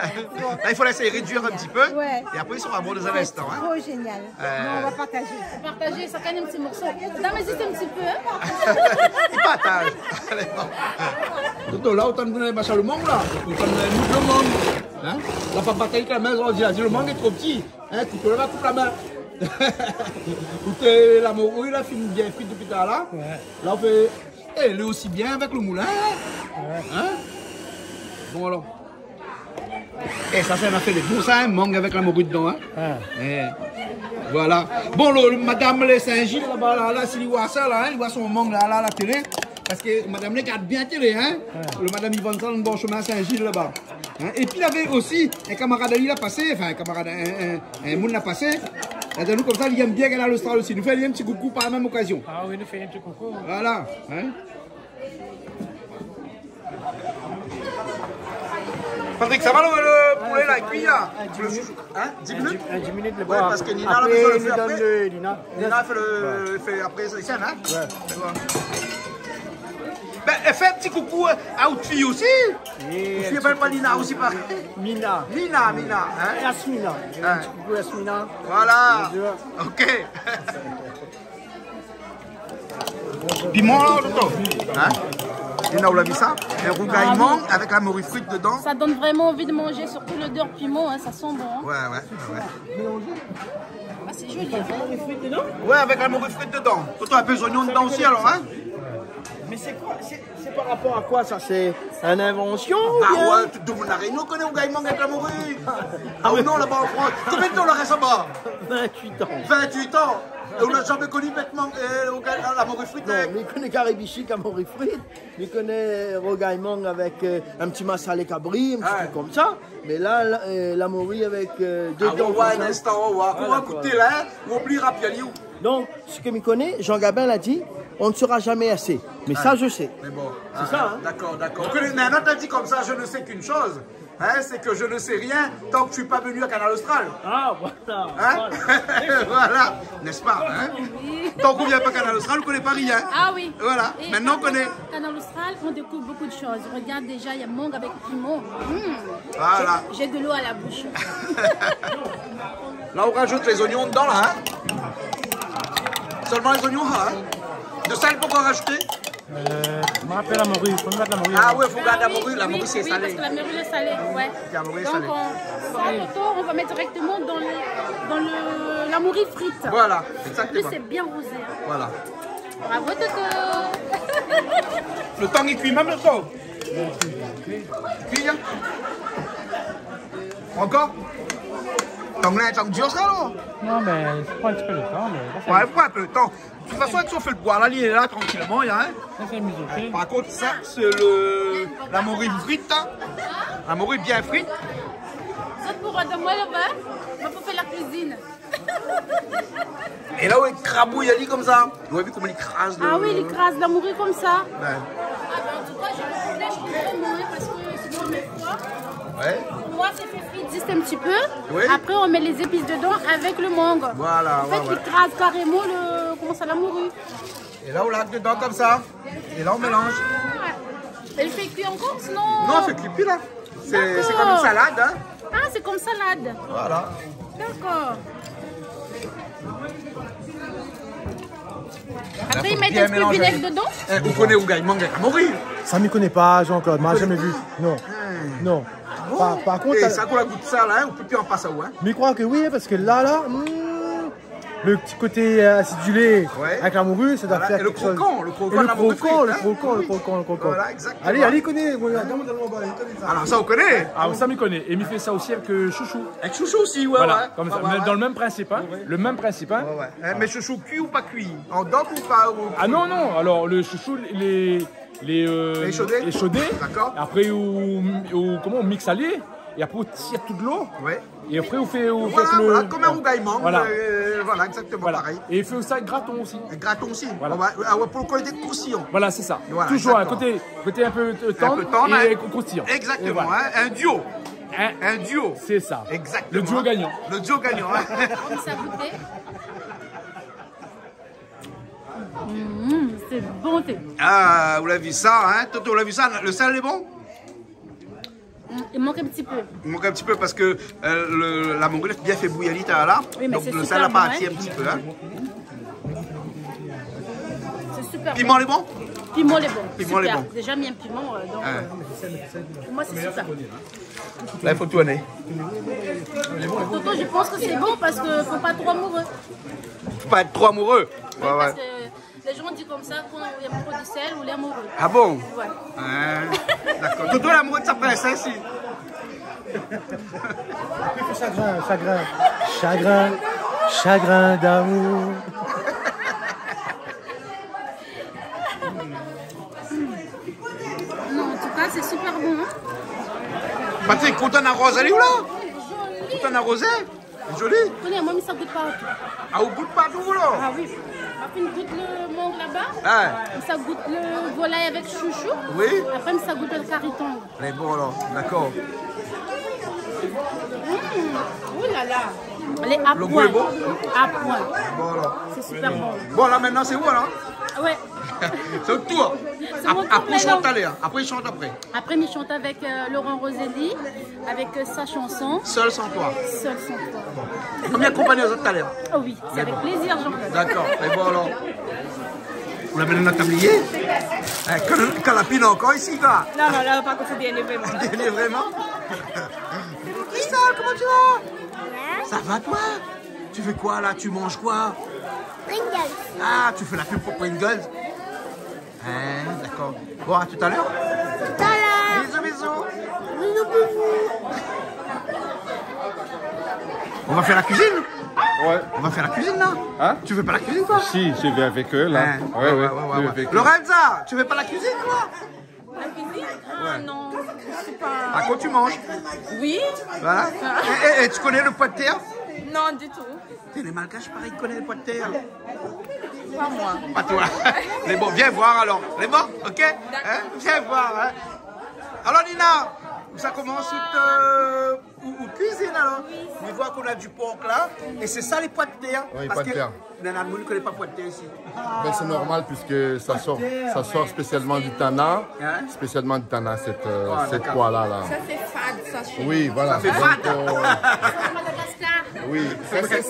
Là, il faut laisser réduire un petit peu. Ouais. Et après, il sera bon dans un instant, hein. Trop génial. Euh. Non, on va partager. Partager, chacun un petit morceau. Non, mais juste un petit peu, hein. Il partage. Allez, bon. Toto, la, ou tann nou mach le mang, la. Ou tann nou mach le mang. Hein ? La pa batay kan mèm, ou di, di le mang lé tro pti. Hein, kouto la, koup la min. Ou té, la mori, la fine bien frit dopi talèr la. Ouais. La, ou fé, eh, lé osi bien avèk le moulin, hein ? Ouais. Hein ? Bon, alor. Eh, sa, sa, nou la fé le bon, sa, hein, mang avèk la mori dedan, hein. Ah. Eh, voilà. Bon, le, le madam lé Sin-Zil laba, la, la, si li voi sa, la, hein, li voi son mang, la, la, la télé. Parske madam lé gard bien télé, hein. Ah. Le madam i vann sa dan le bor shomin Sin-Zil laba. Hein, épi, lavé osi in kamarad ali la pasé, anfin, in kamarad, in, in, in moun la pasé. La di anou konmsa, li èm bien Kanal Austral osi. Nou fé ali in ti koukou par la mèm okazion. Ah oui, nou fé in ti koukou. Voilà, hein. Patrick, sa va le, le poulé la, kui la ? Hein ? Dis minutes ? Dis minutes, le... Ouais, bon, parske Nina la bezoin le fé apré. Nina fé le, fé apré, sa, hein ? Ouais. Ben, fé in ti koukou, euh, a out fiy osi. Oui, ou fiy i apèl pa Nina osi, parèy ? Mina. Mina, Mina, hein ? Yasmina. Hein. In ti koukou Yasmina. Voilà. Bonjour. Ok. Piman, la, Toto. Hein ? Nina, ou la vi sa ? In rougay mang avèk la mori frit dedan. Ah oui. Ça donne vraiment envie de manger, surtout l'odeur piment, hein, ça sent bon, hein. Ouais, ouais, ouais, ouais. Ah, c'est joli, hein. Ouais, avèk la mori frit dedan. Toto, in pé zoignon dedan osi, alor, hein ? Mais c'est quoi ? C'est, c'est par rapport à quoi, ça ? C'est une invention, ou bien ? Ah ouais, tout le monde La Réunion koné rougay mang avèk la mori. Ah oui. Non, laba an Frans. Konbien d'tan ou la rès laba ? Vingt-huit ans. Vingt-huit ans. É ou la zamé koni bèt mang, euh, rougay, la mori frit, hein ? Non, mé mi koné kari bishik a mori frit. Mi koné rougay mang avèk, euh, in ti masalé kabri, in ti truk konmsa. Mé la, la, euh, la mori avèk, euh, dedan konmsa. Ah ouais, ouais, in instan, ouais, ouais. Ah, d'accord. Ou va gouté la, hein, ou oubli rapid ali. Donc, ce que mi koné, Jean Gabin l'a dit, on ne sera jamais assez. Mais ça, je sais. Ah, mais bon. C'est ça, hein. D'accord, d'accord. Mé in ot la di konmsa, je ne sais qu'une chose. Hein, c'est que je ne sais rien tant que je suis pas venu à Kanal Austral. Ah, voilà, hein ? Voilà. Voilà, n'est-ce pas, hein ? Oui. Tant qu'on vient pas Kanal Austral, on connaît pas rien. Ah oui. Voilà. Et maintenant, on connaît. Kanal Austral, on découvre beaucoup de choses. Regarde déjà, il y a mangue avec piment. Mmh. Voilà. J'ai, j'ai de l'eau à la bouche. Là, on rajoute les oignons dedans, là, hein ? Seulement les oignons, hein ? De sel, pourquoi rajouter ? Euh, mi rapèl la mori, fo mèt la mori, hein. Ah ouais, fo gard la mori, la mori sé salé. Ah oui, oui, parce que la morue est salée, ouais. La mori lé salé. Donc, on, ça, Toto, on va mettre directement dans le, dans le, la morue frite. Voilà, exactement. Lui, c'est bien rosé, hein. Voilà. Bravo, Toto. Le tang i kui mèm, Toto. Kui, hein. Ankor ? Tang la, tang dir sa, la. Non, mé i pran in ti pé le tan, mé la, sa... Ouais, i pran in pé le tan. De tout fason, avèk son fé d'boi la, li lé la trankilman, hein. Sa, sé mizoté. Par kont, sa, sé le, la mori frit, hein. La mori bien frit. Zot pou rod amoin laba, moin pou fé la kuizine. É la, ou ékrabouy ali konmsa. Ou la vi koman li kraz le... Ah oui, li kraz la mori konmsa. Ouais. Ah ben, en tout cas, je, là, je comprends moins, parce que c'est une première fois. Ouais. Pour moi, c'est fait frit juste un petit peu. Oui. Après, on met les épices dedans avec le mangue. Voilà, ouais, ouais. En fait, il crase carrément le, comment ça, la morue. É la, ou larg dedan konmsa. É la, ou mélanz. Ah. Et il fait cuire encore, sinon... Non, i fé kui pi la. Sé, sé konm in salad, hein. D'accord. Ah, c'est comme salade. Voilà. D'accord. Apré, i mèt in ti pé vinèg dedan. Eh, ou koné rougay mang avèk mori ? Sa, mi koné pa, Jean-Claude. Ma zamé vi. Non. Non. Par, par kont, eh, sa, kan ou la gout sa la, hein, ou pé pi an pas aou, hein. Mi kroi ke oui, hein, parske la, la, hmm, le ti koté, euh, asidulé avèk la mori, sa i doi fé kékshoz. Voilà. É le krokan, le krokan de la mori frit, hein. Oui. Voilà, exactement. Alé, alé, i koné. Alor, sa, ou koné ? Ah, sa, mi koné. É mi fé sa osi avèk, euh, shoushou. Avèk shoushou osi, ouais, ouais. Voilà, konmsa. Mé dan le mèm prinsip, hein. Ouais, ouais. Le mèm prinsip, hein. Ouais, ouais. Hein, mé shoushou kui ou pa kui ? An dok ou pa, ou... Ah non, non. Alor, le shoushou, lé, lé, euh, lé shodé. Lé shodé. D'accord. Apré, ou, ou, koman, ou miks ali. É apré, ou tir tout dolo. Ouais. É apré, ou fé, ou fé le... Voilà, konm in rougay mang, euh, voilà, exactement, parèy. Voilà. É ou fé sa graton osi. Graton osi. Voilà. Ouais, ah ouais, pou le koté kroustiyan. Voilà, sé sa. Voilà, exactement. Toujours un côté, côté un peu, euh, tendre et croustillant. Un peu tendre, hein. Exactement, hein, un duo. Et voilà. Un, un duo. C'est ça. Exactement. Le duo gagnant. Le duo gagnant, hein. Konmsa, gout. Mm, c'est bon, c'est... Ah, ou la vi sa, hein ? Toto, ou la vi sa, le sèl lé bon ? Mm, i mank in ti pé. I mank in ti pé parske, euh, le, la mori la bien fé bouyir ali, la. Oui, mé sé super bon, hein. Donk le sèl la parti in ti pé, hein. C'est super bon. Piman lé bon ? Piman lé bon. Piman lé bon. Super. J'ai déjà mis un piment, euh, donc, euh, pour moi, c'est super. La, i fo tourné. Toto, je pense que c'est bon parce que faut pas être trop amoureux. Faut pas être trop amoureux. Oui, ouais, parce que les gens disent comme ça quand il y a trop de sel, on est amoureux. Ah bon ? Ouais. Hein, d'accord. Toto lé amoureux de sa princesse, si. Chagrin, chagrin, chagrin, chagrin d'amour. Non, en tout cas, c'est super bon, hein. Patrick, kontan na roz ali ou la ? Kontan na roz ali ? Joli. Koné, moin, mi sa gout partou. Ah, ou gout partou, la ? Ah oui. Apré, mi gout le mang laba. Ah. Mi sa gout le volay avèk shoushou. Oui. Apré, mi sa gout le kari tang. Lé bon, alor. D'accord. Mm. Ouh là là. Le gou lé bon ? À point. À point. Bon, alor. C'est super bon. Bon, la, mintnan, sé ou, alor ? Ouais. C'est au tour. C'est mon tour maintenant. Ap-, apré, i shant talèr. Apré, i shant apré. Apré, mi shant avèk, euh, Laurent Roselli, avèk, euh, sa shanson. Seul sans toi. Seul sans toi. Konbien konpagn azot talèr ? Oh oui, c'est avec plaisir, Jean-Claude. D'accord. É bon, alor. Ou la amenn in tablié ? Eh, kan, kan la pil ankor isi, koi. Non, non, la, par contre, c'est bien, vraiment. Bien, vraiment. Christelle, comment tu vas ? Bien. Ça va, toi ? Tu fais quoi, là ? Tu manges quoi ? Pringles. Ah, tu fais la pub pour Pringles ? Hein, d'accord. Bon, à tout à l'heure. Tout à l'heure. Bisous, bisous. Bisous, bisous. On va faire la cuisine ? Ouais. On va faire la cuisine, là ? Hein ? Tu fais pas la cuisine, toi ? Si, je vais avec eux, là. Hein ? Ouais, ouais, ouais, ouais, ouais. Lorenza, tu fais pas la cuisine, toi ? La cuisine ? Ah non, je suis pas... Par contre, tu manges ? Oui. Voilà. Et, et, et tu connais le pois de terre ? Non, du tout. Putain, les Malgaches, pareil, connaissent le pois de terre. Pas moi. Pas toi. Mais bon, viens voir alors. Mais bon, ok ? Hein ? Viens voir, hein ? Alors, Nina, ça commence tout, euh, ou, ou cuisine alors. Oui. On voit qu'on a du porc là. Et c'est ça les pois de terre. Oui, pois de terre. Parce que nana, moun i koné pa pois de terre isi. Ben, c'est normal puisque ça sort, ça sort spécialement du Tana. Hein ? Spécialement du Tana, cette, euh, cette pois-là, là. Ah, d'accord. Ça, c'est fade, ça, chez nous. Oui, voilà. Ça fait fade. Donc, euh, Madagascar. Oui, ça, c'est,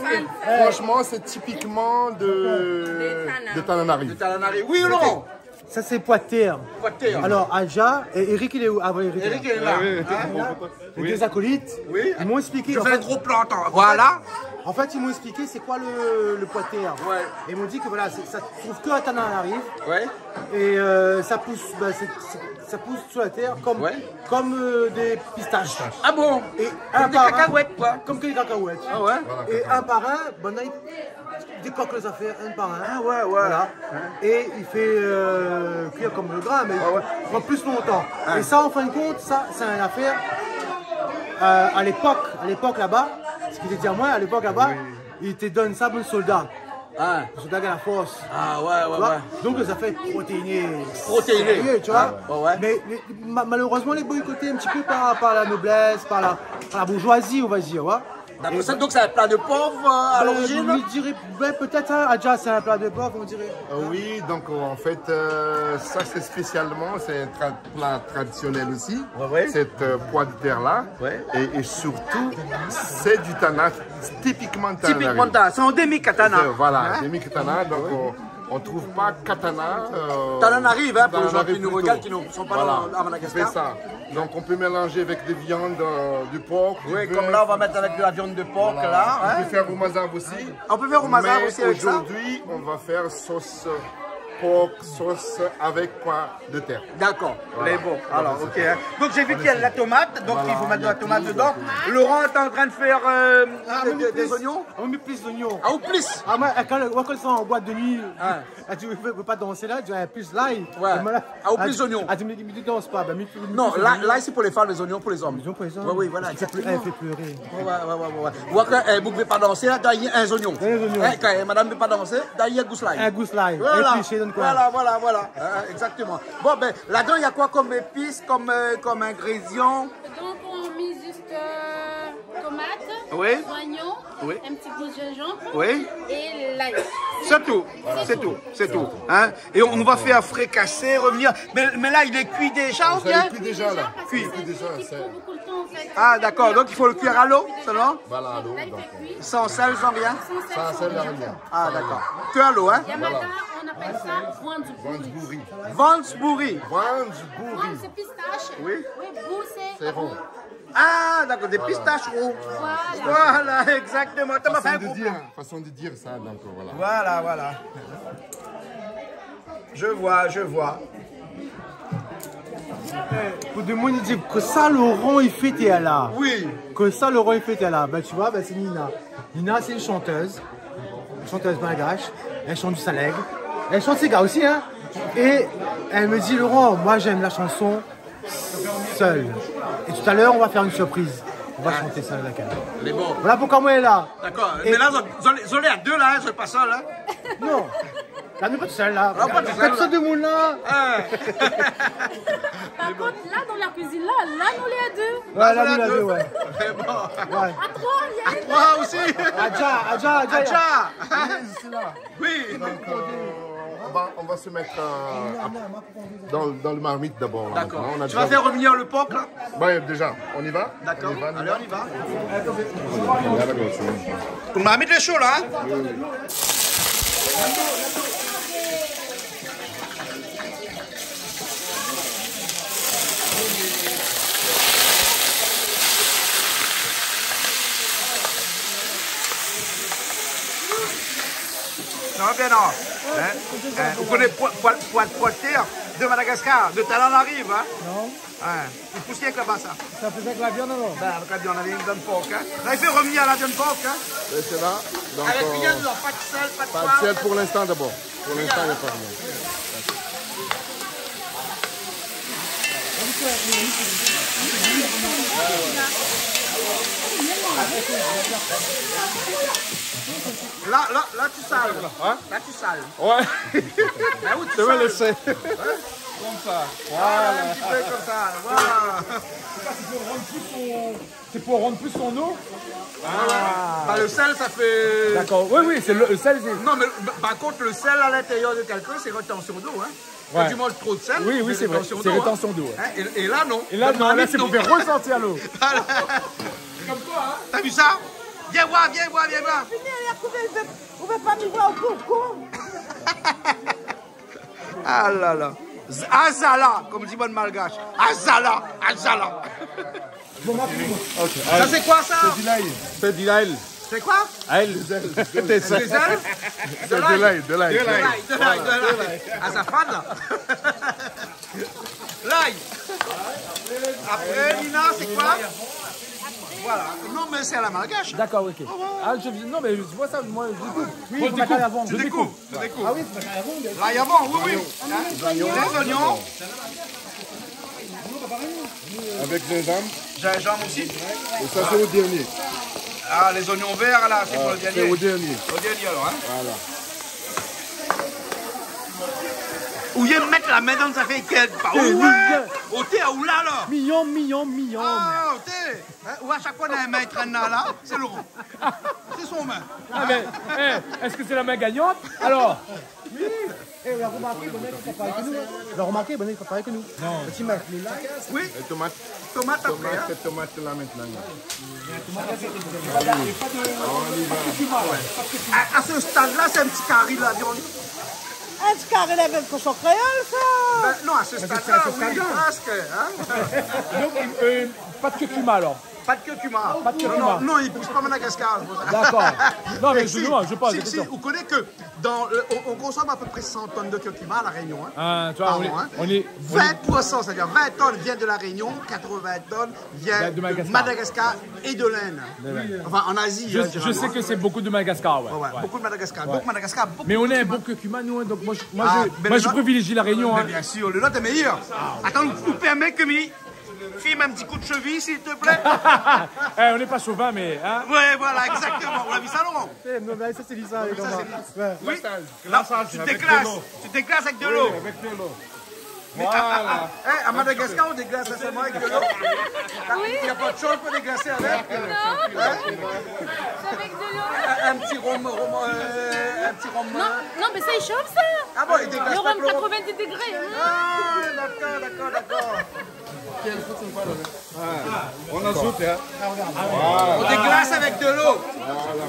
franchement, c'est typiquement de, de Tananarive. De Tananarive. Oui ou non ? Ça, c'est pois de terre. Pois de terre. Alors, Aja, et Eric, il est où ? Ah, ouais, Eric est là. Eric est là. Hein ? Les deux acolytes, ils m'ont expliqué, en fait, je fais un gros plan, attends. Voilà. En fait, ils m'ont expliqué c'est quoi le, le pois de terre. Ouais. Et ils m'ont dit que voilà, c'est, ça se trouve que à Tananarive. Ouais. Et, euh, ça pousse, bah, c'est, c'est, ça pousse sur la terre comme, comme, euh, des pistaches. Ah bon ? Et comme des cacahuètes, quoi. Comme que des cacahuètes. Ah ouais ? Et un par un, ben, là, ils décoque les affaires un par un. Ah ouais, ouais. Voilà. Hein ? Et il fait, euh, cuire comme le gras, mais il prend plus longtemps. Hein. Et ça, en fin de compte, ça, c'est une affaire, euh, à l'époque, à l'époque là-bas, ce qu'il était dit à moi, à l'époque là-bas, il était donné ça pour le soldat. Ah. Le soldat de la force. Ah ouais, ouais, ouais. Tu vois ? Donc, ça fait protéiné. Protéiné. Sérieux, tu vois ? Ah ouais, ouais. Mais, mais ma-, malheureusement, il est boycotté un petit peu par, par la noblesse, par la, par la bourgeoisie, on va dire, ouais. D'accord. Ça, donc, c'est un plat de porc, euh, à l'origine ? Euh, on dirait, ouais, peut-être, hein, Adja, c'est un plat de porc, on dirait. Euh, oui, donc, euh, en fait, euh, ça, c'est spécialement, c'est un tra-, plat traditionnel aussi, ouais, ouais, cette, euh, pois de terre-là. Ouais. Et, et surtout, c'est du tana, typiquement Tananarive. Typiquement Tana, c'est endémique à Tana. Euh, voilà, hein ? Endémique à Tana, donc, ouais, euh, on trouve pas qu'à Tana, euh, Tananarive, hein, pour les gens qui nous regardent, qui ne sont pas, voilà, dans, à Madagascar. C'est ça. Donc, on peut mélanger avec des viandes, euh, du porc, du bœuf. Oui, comme là, on va mettre avec de la viande de porc, voilà, là, hein. On peut faire au mazav aussi. On peut faire au mazav aussi avec ça. Mais aujourd'hui, on va faire sauce porc, sauce avec pois de terre. D'accord. Voilà. Mais bon, alors, ok, hein. Donc, j'ai vu qu'il y a de la tomate, donc il faut mettre de la tomate dedans. Voilà, il y a tout, donc, euh, Laurent est en train de faire, euh, des, des, des oignons. Ah, on met plus d'oignons. Ah, ou plus. Ah, moi, quand le, moi, quand c'est en boîte de nuit, ah, tu veux, veux pas danser là, tu as plus l'ail. Ouais. Et moi, là, ah, ou plus d'oignons. Ah, tu me dis, me dis, danse pas. Ben, mais, mais non, là, là, c'est pour les femmes, les oignons pour les hommes. Les oignons pour les hommes. Ouais, oui, voilà, exactement. Il fait pleu-, il fait pleurer. Ouais, ouais, ouais, ouais, ouais. Ou ke, eh, vous pouvez pas danser, là, dèrièr, un oignon. Un oignon. Eh, quand madame veut pas danser, dèrièr, gousse l'ail. Un gousse l'ail. Voilà. Et puis, c'est donc quoi ? Voilà, voilà, voilà. Hein, exactement. Bon, ben, là-dedans, il y a quoi comme épices, comme, euh, comme ingrédients ? Donc, on met juste, euh, tomate, oui, oignon, oui, un petit bout de gingembre, oui, et l'ail. C'est tout. Voilà, c'est tout. C'est tout. Hein ? Et on, on va faire fricassé, revenir. Mais, mais là, il est cuit déjà, ou bien ? Ça, il est cuit déjà, là. Cuit. Il est cuit déjà, ça. Parce que c'est un truc qui prend beaucoup de temps, en fait. Ah, d'accord. Donc, il faut le cuire à l'eau seulement ? Voilà, à l'eau, donc, euh. Là, il fait cuit. Sans sel, sans rien ? Sans sel, sans rien. Sans sel, sans rien. Ah, d'accord. Que à l'eau, hein ? Voilà. Yamada, on appelle ça vans bouri. Vans bouri. Vans bouri. Vans bouri. Vans, c'est pistache. Oui. Oui, bouri, c'est rond. C'est rond. Ah, d'accord, des pistaches ronds. Voilà. Voilà, exactement. T'as pas fait un gros plan. Façon de dire, façon de dire ça, donc, voilà. Voilà, voilà. Je vois, je vois. Eh, pou demoun i di kosa Laurent i fé té la. Oui. Kosa Laurent i fé té la. Ben, tu vois, ben, c'est Nina. Nina, c'est une chanteuse. Une chanteuse malgache. Elle chante du salègue. Elle chante séga aussi, hein. Et elle me dit, Laurent, moi, j'aime la chanson seul. Et tout à l'heure, on va faire une surprise. On va chanter seul avec elle. Mé bon. Voilà pourquoi moi, elle est là. D'accord. Et mé la, zot, zot, zot lé a dé la, hein, zot lé pa sèl, hein. Non. La, nou lé pa tout sèl la. Ah, pa tout sèl, la. Fé sa demoun la. Ah. Par contre, là, dans la cuisine, là, là, nous les deux. Ouais, là, nous les deux, ouais. Mé bon. Ouais. À trois, il y a une. À trois aussi. Adja, Adja, Adja. Adja. Oui, c'est là. Oui. Donc, euh, on va, on va se mettre, euh, à, dans, dans le marmite d'abord, là, maintenant. D'accord. Tu vas faire revenir le porc, là ? Ouais, déjà, on y va ? D'accord. On y va, on y va. Allez, on y va. Voilà, d'accord, c'est bon. Ton marmit lé sho la, hein ? Oui, oui. Ça va bien, non ? Hein ? Hein ? Ou koné poil, poil, poil, poil tèr de Madagascar, de Tananarive, hein ? Non. Ouais. Li pous rienk laba, sa. Ça fait avec la viande, alors ? Ben, avec la viande, avec la viande porc, hein. Là, il fait revenir la viande porc, hein. Et c'est là, donc, avec rien dedans, pas de sel, pas de poivre, pas de sel pour l'instant d'abord. Pour l'instant, il n'y a pas rien. Là, là, là, tu sales. Hein ? Là, tu sales. Ouais. Ben oui, tu sales. C'est vrai, le sel. Hein ? Comme ça. Voilà, un petit peu comme ça. Voilà. C'est pour rendre plus son, c'est pour rendre plus son eau ? Ah. Bah, le sel, ça fait. D'accord. Oui, oui, c'est le, le sel, c'est. Non, mais, bah, par contre, le sel à l'intérieur de quelqu'un, c'est rétention d'eau, hein. Ouais. Quand tu manges trop de sel, oui, oui, c'est vrai. C'est rétention d'eau, hein. Hein, et, et là, non. Et là, non, là, c'est pour faire ressortir l'eau. Voilà. Comme quoi, hein. T'as vu ça ? Viens voir, viens voir, viens voir. Fini, la koup, ou pé pa mi voir au bout, quoi. Ah là là. Z-, azala, comme dit mon malgache. Azala, azala. Ok, ça, c'est quoi, ça ? C'est de l'ail. C'est de l'ail. C'est quoi ? Ail. Des ailes. Des ailes ? De l'ail, de l'ail. De l'ail, de l'ail, de l'ail. Voilà, de l'ail. Azafrane, là. L'ail. Après, Nina, c'est quoi ? Voilà. Non, mais c'est à la malgache. D'accord, ok. Ah ouais. Ah, je, non, mais je vois ça, moi, je découpe. Oui, je découpe. Faut mettre l'ail avant. Je découpe. Je découpe. Ah oui, faut mettre l'ail avant, bien sûr. L'ail avant, oui, oui. Hein ? Les oignons. Avec gingembre. Gingembre aussi. Et ça, c'est au dernier. Ah, les oignons verts, là, c'est pour le dernier. Ah, c'est au dernier. Au dernier, alors, hein. Voilà. Ou yèm mèt la min dan zafèr kèl pa. Eh, ou, ouais. Oté, ou la, la. Miam, miam, miam. Ah, oté. Hein, ou a shak foi, néna in min i trène la, la, sé Laurent. Sé son min. Ah, mé, é, èske sé la min gagnant ? Alor, oui. É, ou la romarké, banna i fé pa parèy ke nou, hein. Ou la romarké, banna i fé pa parèy ke nou. Non. Lo ti min lé la. Oui. É tomat. Tomat apré, hein. Tomat, tomat la mintnan. A, a se stad-la, sé in ti kari la viann. In ti kari la viann koshon kréol, sa. Ben, non, a se stad-la, oui, prèsk, hein. Donk, euh, pa de curcuma, alor ? Pa de curcuma. Pa de curcuma. Non, non, non, i pous pa Madagascar, sé pou sa. D'accord. Non, mais je, non, je pose la question. Si, si, vous connaissez que dans le, on, on consomme à peu près cent tonnes de curcuma à La Réunion, hein, par an, hein. Ah, tu vois, on est, on est, on est vingt pour cent, c'est-à-dire vingt tonnes viennent de La Réunion, quatre-vingts tonnes viennent de Madagascar et de l'Inde. De l'Inde. Enfin, en Asie, hein, généralement. Je, je sais que c'est beaucoup de Madagascar, ouais. Ouais, ouais, beaucoup de Madagascar. Ouais. Donc, Madagascar a beaucoup de curcuma. Mais on a un bon curcuma, nous, hein, donc moi, je, moi, je, moi, je privilégie La Réunion, hein. Ah, mais bien sûr, le nôtre est meilleur. Ah, ouais. Attends, ou, ou pèrmé ke mi fim in ti kou de sheviy, s'il te plaît. Eh, on n'est pas chauvin, mais, hein. Ouais, voilà, exactement. Ou la vi sa, Laurent ? Eh, non, mé sa, sé li sa, lé gars. Ouais. Oui. Là, tu te déclasses. Tu te déclasses avec de l'eau. Oui, avec de l'eau. Voilà. Mais à, à, à, eh, à Madagascar, on déglace seulement avec de l'eau. Oui. Il n'y a pas de chose pour déglacer avec. Non. Hein ? C'est avec de l'eau. Un, un petit rhum, rhum, euh, un petit rhum, non, euh. Non, mais ça, il chauffe, ça. Ah bon, il déglace pas avec le rhum. Le rhum quatre-vingt-dix degrés. Ah, d'accord, d'accord, d'accord. Ah, on ajoute, hein. Voilà. On déglace avec de l'eau. Voilà.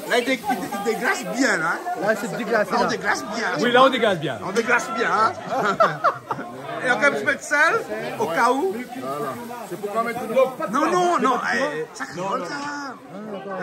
Là, il dé-, il dé-, il déglace bien, là, hein. Là, c'est déglacé, là. Là, on déglace bien. Oui, là, on déglace bien. On déglace bien, hein. Et encore un petit peu de sel, au cas où. Voilà. C'est pour pas mettre de l'eau. Non, non, non, eh, ça rigole, ça.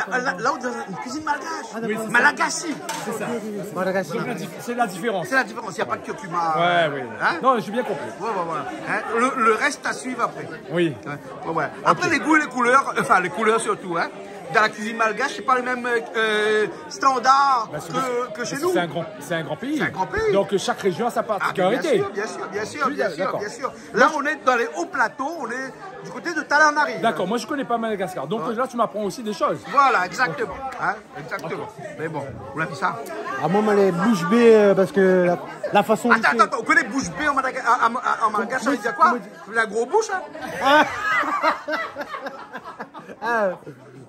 Là, là, là, on est dans une cuisine malgache. Ah, d'accord. Malagasy. C'est ça. Malagasy. Donc, la dif-, c'est la différence. C'est la différence. Il n'y a pas de curcuma. Ouais, oui. Hein ? Non, j'ai bien compris. Ouais, ouais, ouais. Hein ? Le, le reste à suivre après. Oui. Ouais, ouais, ouais. Ok. Après, les goûts et les couleurs, enfin, les couleurs surtout, hein. Dans la cuisine malgache, c'est pas le même, euh, standard que, que chez nous. Bah, c'est parce que c'est un grand, c'est un grand pays. C'est un grand pays. Donc, chaque région a sa particularité. Ah, mais bien sûr, bien sûr, bien sûr, bien sûr, bien sûr. Je suis d'accord. Là, on est dans les hauts plateaux, on est du côté de Tananarive. D'accord, moi, je connais pas Madagascar. Donc, là, tu m'apprends aussi des choses. Voilà, exactement. Hein, exactement. Mais bon, ou la vi sa. Ah, moin, moin lé boush bé, euh, parske la, la fason... Attends, attends, attends, ou koné boush bé an Madaga-, an, an, an malgash, sa i vé dir koi ? Koman i di ? La gro boush, hein ? Ah. Ah.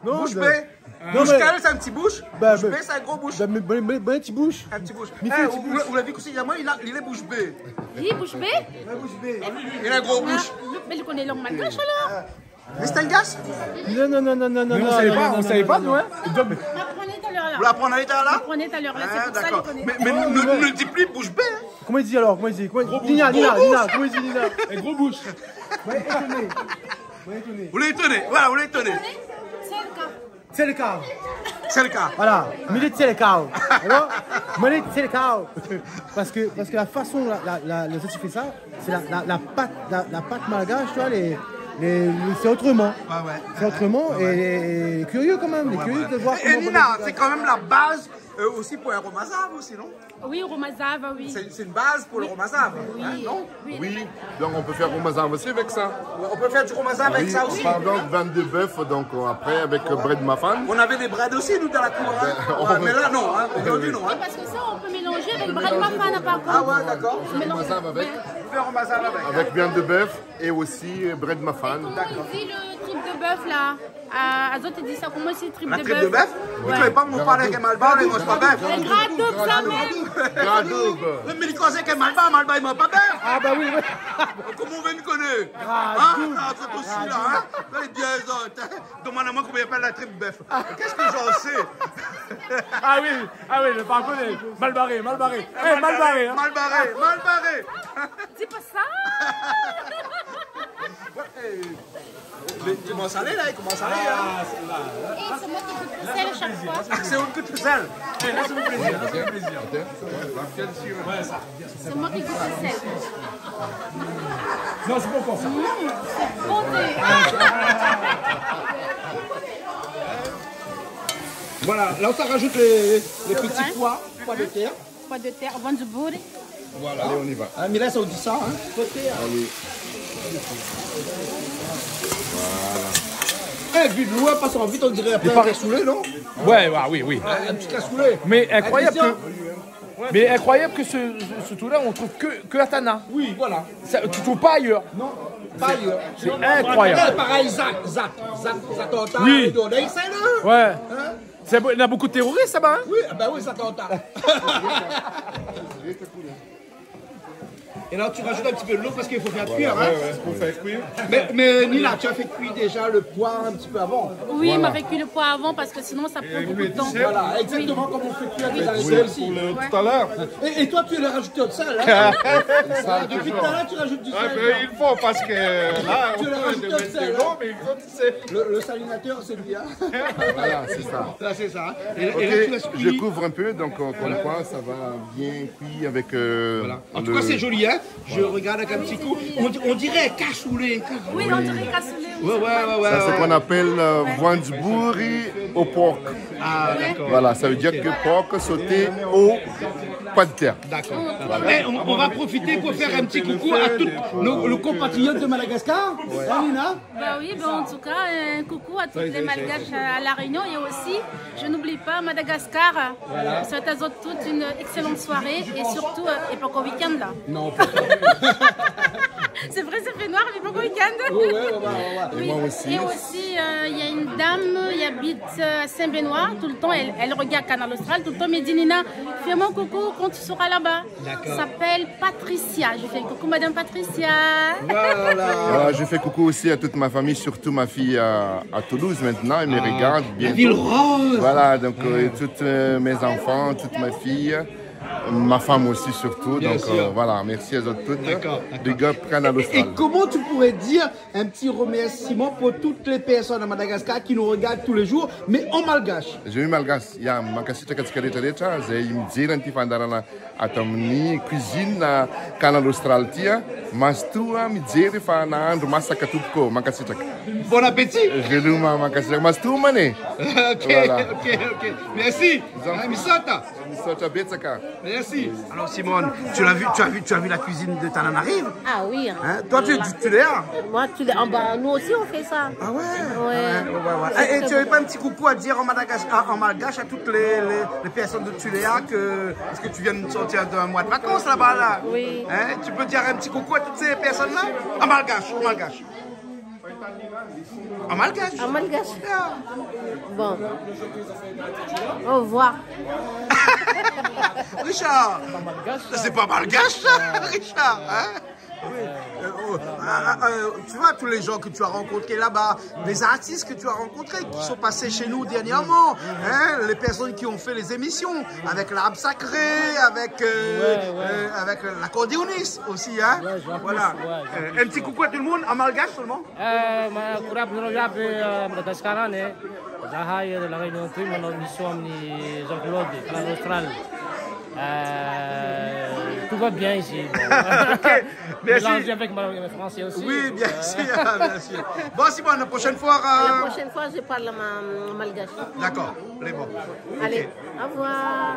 Non, boush bé. Non, boush kal, sé in ti boush. Boush bé, sé in gro boush. Bah, mé, mé, mé, mé ti boush. In ti boush. Mé ti boush. Eh, ou, ou la vi ke sé, moin, li lé, li lé boush bé. Li lé boush bé ? Ouais, boush bé. Li lé gro boush. Ah, mé li koné lang malgash, alor ? Mé sé in gars ? Non, non, non. Mé nou savé pa, nou savé pa, nou, hein. Aprann talèr la. Ou la aprann talèr la ? Aprann talèr la, sé pou sa li koné. Ah, d'accord. Mé, mé nou, nou, nou di pi boush bé, hein. Koman i di alor ? Koman i di ? Koman i di ? Gro boush. Nina, Nina, Nina, koman i di, Nina ? In gro boush. Moin lé étoné. Moin lé étoné. Ou lé étoné. Voilà, ou lé étoné. Étoné ? Sé le ka. Sé le ka. Sé le ka. Voilà. Mé lé sé le ka. Alor, mé lé sé le ka. Parske, parske la fason, la, la, la, la, zot i fé sa, sé la, la, la pat, la, la pat malgash, tu vois, lé, lé, lé, sé otroman. Ouais, ouais. Sé otroman é, é, é kirié kan mèm, kirié de voir koman... É, é Nina, sé kan mèm la baz, euh, osi pou in romazav osi, non ? Oui, romazav, oui. C'est, c'est une base pour le romazav, hein, non ? Oui, oui. Donc on peut faire romazav aussi avec ça. Ouais, on peut faire du romazav avec ça aussi. Oui, par exemple, viande de bœuf, donc, euh, après, avec, euh, brèd mafane. On avait des brèdes aussi, nous, dans la cour, hein. Ouais, mais là, non, hein, aujourd'hui, non, hein. Oui, parce que ça, on peut mélanger avec brèd mafane, par contre. Ah ouais, d'accord. On mélange. Romazav avec. Ouais, on fait un romazav avec, hein. Avec viande de bœuf et aussi, euh, brèd mafane. D'accord. Et comment on dit le trip de bœuf, là ? Ah, azot i di sa koman, sé trip de bœuf ? La trip de bœuf ? Ouais. Ou koné pa, moin parl avèk in malbar, li manz pa bèf. Gradoub, sa mèm. Gradoub. Mé, mé li koz avèk in malbar, malbar i manz pa bèf. Ah, bah oui, oui. Koman ou vé nou koné ? Gradoub. Hein ? Ah, sé pou sa, hein ? Là, lé bien, zot, hein ? Demann amoin koman i apèl la trip bèf. Qu'est-ce que j'en sais ? Ah oui, ah oui, mé par kont, malbaré, malbaré. Eh, malbaré, hein ? Malbaré, malbaré. Di pa sa. Ouais, eh. Mé i komans alé la, i komans alé, hein. Ah, sé la, la. É sé moin ki gout lo sèl shak foi. Ah, sé ou ki gout lo sèl. Eh, la, sa i fé plézir, la, sa i fé plézir. Bien sûr. Ouais, sa. Sé moin ki gout lo sèl. Non, sé pa ankor sa. Mmh, sé bon, sé... Voilà, là on rajoute les, les petits pois, pois de terre. Pois de terre, bann bouri. Voilà. Allez, on y va. Ah, mé la, sa ou di sa, hein. Allez. Voilà. Eh, vit, loin, pas vit, on dirait après un cassoulet, non ? Ouais, ouais, oui, oui. Ah, un petit cassoulet. Mais incroyable que, mais incroyable que ce, ce truc-là, on trouve que, que à Tana. Oui, voilà. Ça, tu trouves pas ailleurs. Non. C'est incroyable. Parèy, Zak, Zak, Zak, Zak Anta, oui. Hein ? C'est beau, il y a beaucoup de terroristes là-bas, hein ? Oui, ah ben oui, Zak Anta. Et là, tu rajoutes un petit peu de l'eau parce qu'il faut faire cuire, hein. Ouais, ouais, faut faire cuire. Mais, mais Nina, tu as fait cuire déjà le pois un petit peu avant. Oui, on avait cuit le pois avant parce que sinon ça prend beaucoup de temps. Voilà, exactement comme on fait cuire les insectes aussi. Pour le, tout à l'heure. Et, et toi, tu l'as rajouté au sel, hein. Depuis tout à l'heure, tu rajoutes du sel, toi. Ah, ben, il faut parce que là, on peut mettre de l'eau, mais il faut du sel. Le, le salinateur, c'est lui, hein. Voilà, c'est ça. Là, c'est ça, hein. Et, et là, tu laisses cuire. Ok, je couvre un peu, donc, euh, comme quoi, ça va bien cuire avec, euh, le... Voilà. En tout cas, c'est joli, hein. Je regarde avec un petit coup. On, on dirait un cassoulet, un cassoulet. Oui, on dirait cassoulet, oui. Ouais, ouais, ouais, ouais. Ça, c'est ce qu'on appelle, euh, voanjobory au porc. Ah, d'accord. Voilà, ça veut dire que porc sauté au pois de terre. D'accord. Voilà. Eh, on, on va profiter pour faire un petit coucou à tous nos, nos compatriotes de Madagascar. Ouais. Hein, Nina ? Bah oui, bah en tout cas, un coucou à toutes les Malgaches à La Réunion et aussi, je n'oublie pas Madagascar. Voilà. Je souhaite à vous toutes une excellente soirée et surtout, euh, et pas qu'au week-end là. Non, pas. C'est vrai, ça fait noir, mais pas qu'au week-end. Ouais, ouais, ouais, ouais, ouais. Oui. Et moi aussi. Et aussi, euh, il y a une dame, elle habite, euh, à Saint-Benoît. Tout le temps, elle, elle regarde Kanal Austral. Tout le temps, elle me dit, Nina, fais-moi un coucou quand tu seras là-bas. D'accord. S'appelle Patricia. Je fais coucou, Madame Patricia. Voilà. Voilà, je fais coucou aussi à toute ma famille, surtout ma fille à, à Toulouse maintenant. Elle me regarde bientôt. Ah, la ville rose. Voilà, donc, euh, tous, euh, mes enfants, toute ma fille, ma femme aussi surtout. Bien sûr. Donc, euh, voilà, merci à vous toutes. D'accord, d'accord. Big up, Kanal Austral. Et, et comment tu pourrais dire un petit remerciement pour toutes les personnes à Madagascar qui nous regardent tous les jours, mais en malgache ? J'ai eu malgache. Ya, makasitaka tsika retraretra, zay mijery an'ity fandaharana ato amin'ny cuisine na Kanal Austral aty a. Mazotoa mijery fa nahandro masaka tompoko, makasitraka. Bon appétit. Veloma, makasitraka. Mazotoa mane. Ok, voilà. Ok, ok. Merci. Hein, misôta. Misôta betsaka. Merci. Alors Simone, tu l'as vu, tu as vu, tu as vu la cuisine de Tananarive ? Ah oui, hein. Hein ? Toi, tu es du Tuléar ? Moi, Tuléar. Ah bah, nous aussi, on fait ça. Ah ouais ? Ouais. Ouais, ouais, ouais. Et, et tu avais pas un petit coucou à dire en Madagascar, en malgache à toutes les, les, les personnes de Tuléar que, parce que tu viens de sortir d'un mois de vacances là-bas, là. Oui. Hein ? Tu peux dire un petit coucou à toutes ces personnes-là ? En malgache, en malgache. En malgache. En malgache. Ya. Bon. Au revoir. Richard, c'est pas malgache, ça, Richard, hein ? Oui. Euh, oh, ah, ah, euh, tu vois, tous les gens que tu as rencontrés là-bas, les artistes que tu as rencontrés, qui sont passés chez nous dernièrement, hein, les personnes qui ont fait les émissions avec l'Arbre Sacré, avec, euh, euh, avec l'accordéoniste aussi, hein. Ouais, Jean-Pierre, voilà. Ouais, Jean-Pierre. Euh, un petit coucou à tout le monde, en malgache seulement. Euh, ma kourab zot royab, euh, Madagascar, hein. Zahay, euh, La Réunion, tout, mon émission, ami Jean-Claude, Kanal Austral. Euh, tout va bien ici. Bon. Ok, merci. Mélangé avec ma, le français aussi. Oui, bien sûr, bien sûr. Bon, Simone, la prochaine fois, euh, la prochaine fois, je parle ma, malgache. D'accord, c'est bon. Allez, ok. Au revoir.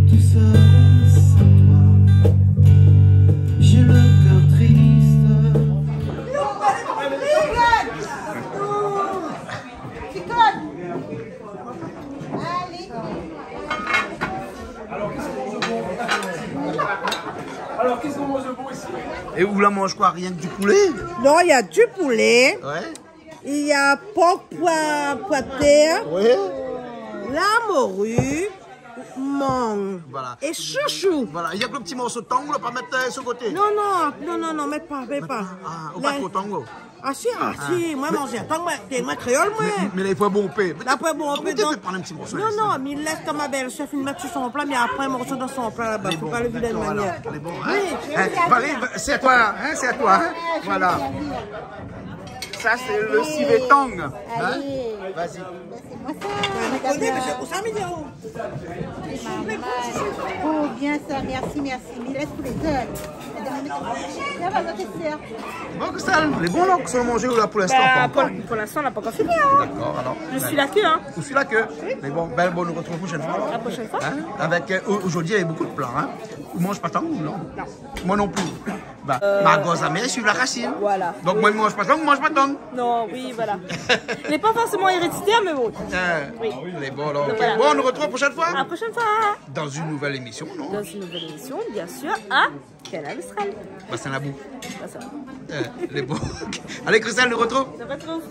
Tout seul sans toi, j'ai le cœur triste. Alors, qu'est-ce qu'on mange de bon ici ? Et ou la manz koi, rienk du poulet ? Non, il y a du poulet. Ouais. Il y a porc, pois, pois de terre, oui, la morue, mangue, voilà, et chouchou. Voilà, il y a que le petit morceau de tang, on l'a pas mettre, euh, sur le côté. Non, non, non, non, non, mets pas, mets pas. Ah, ou pa tro tang. Ah si, ah si, moin manz tang, moin, moin kréol, moin. Mais, mais là, il faut bon paix. Après, bon, on peut prendre un petit morceau. Non, non, mais laisse comme ma belle-sœur, il met sur son plat, mais après, un morceau dans son plat là-bas. Faut pas le vilain manière. Allez, bon, d'accord, alors. Allez, bon, hein ? Oui. Hein, Valérie, c'est à toi, hein, c'est à toi, hein ? Voilà. Ça, c'est le civet tang, hein ? Allez. Vas-y. Sé moin sa, madam. Maman. Oh, bien sa, merci, merci. Mi lès pou lézot. Madam, madam. Bon, Christelle, lé bon la, kosa ou la manzé la pou linstan? Bah, pa ankor. Pou, pou linstan, nou la pankor fini, hein. Dakor, alor. Mi sui la ke, hein. Ou sui la ke. Oui. Mé bon, bin, bon, nou artrouv la proshèn foi, alor. La proshèn foi. Hein? Avèk, euh, o-, zordi, navé bonpé de pla, hein. Ou manz pa tang, non? Non. Moin non pli. Bah, euh, ma gorz amèr suiv la rasine. Voilà. Donk, oui. Moin, mi manz pa tang, mi manz pa tang. Non, oui, voilà. Lé pa forséman éréditèr, mé bon. Euh, oui. Lé bon, alor. Donk, voilà. Bon, nou artrouv la proshèn foi. A la proshèn foi. Dans une nouvelle émission, non? Dans une nouvelle émission, bien sûr, à Kanal Austral. Bassin Labou. Bassin. Euh, lé bon. Alé, Christelle, nou artrouv. Nou artrouv.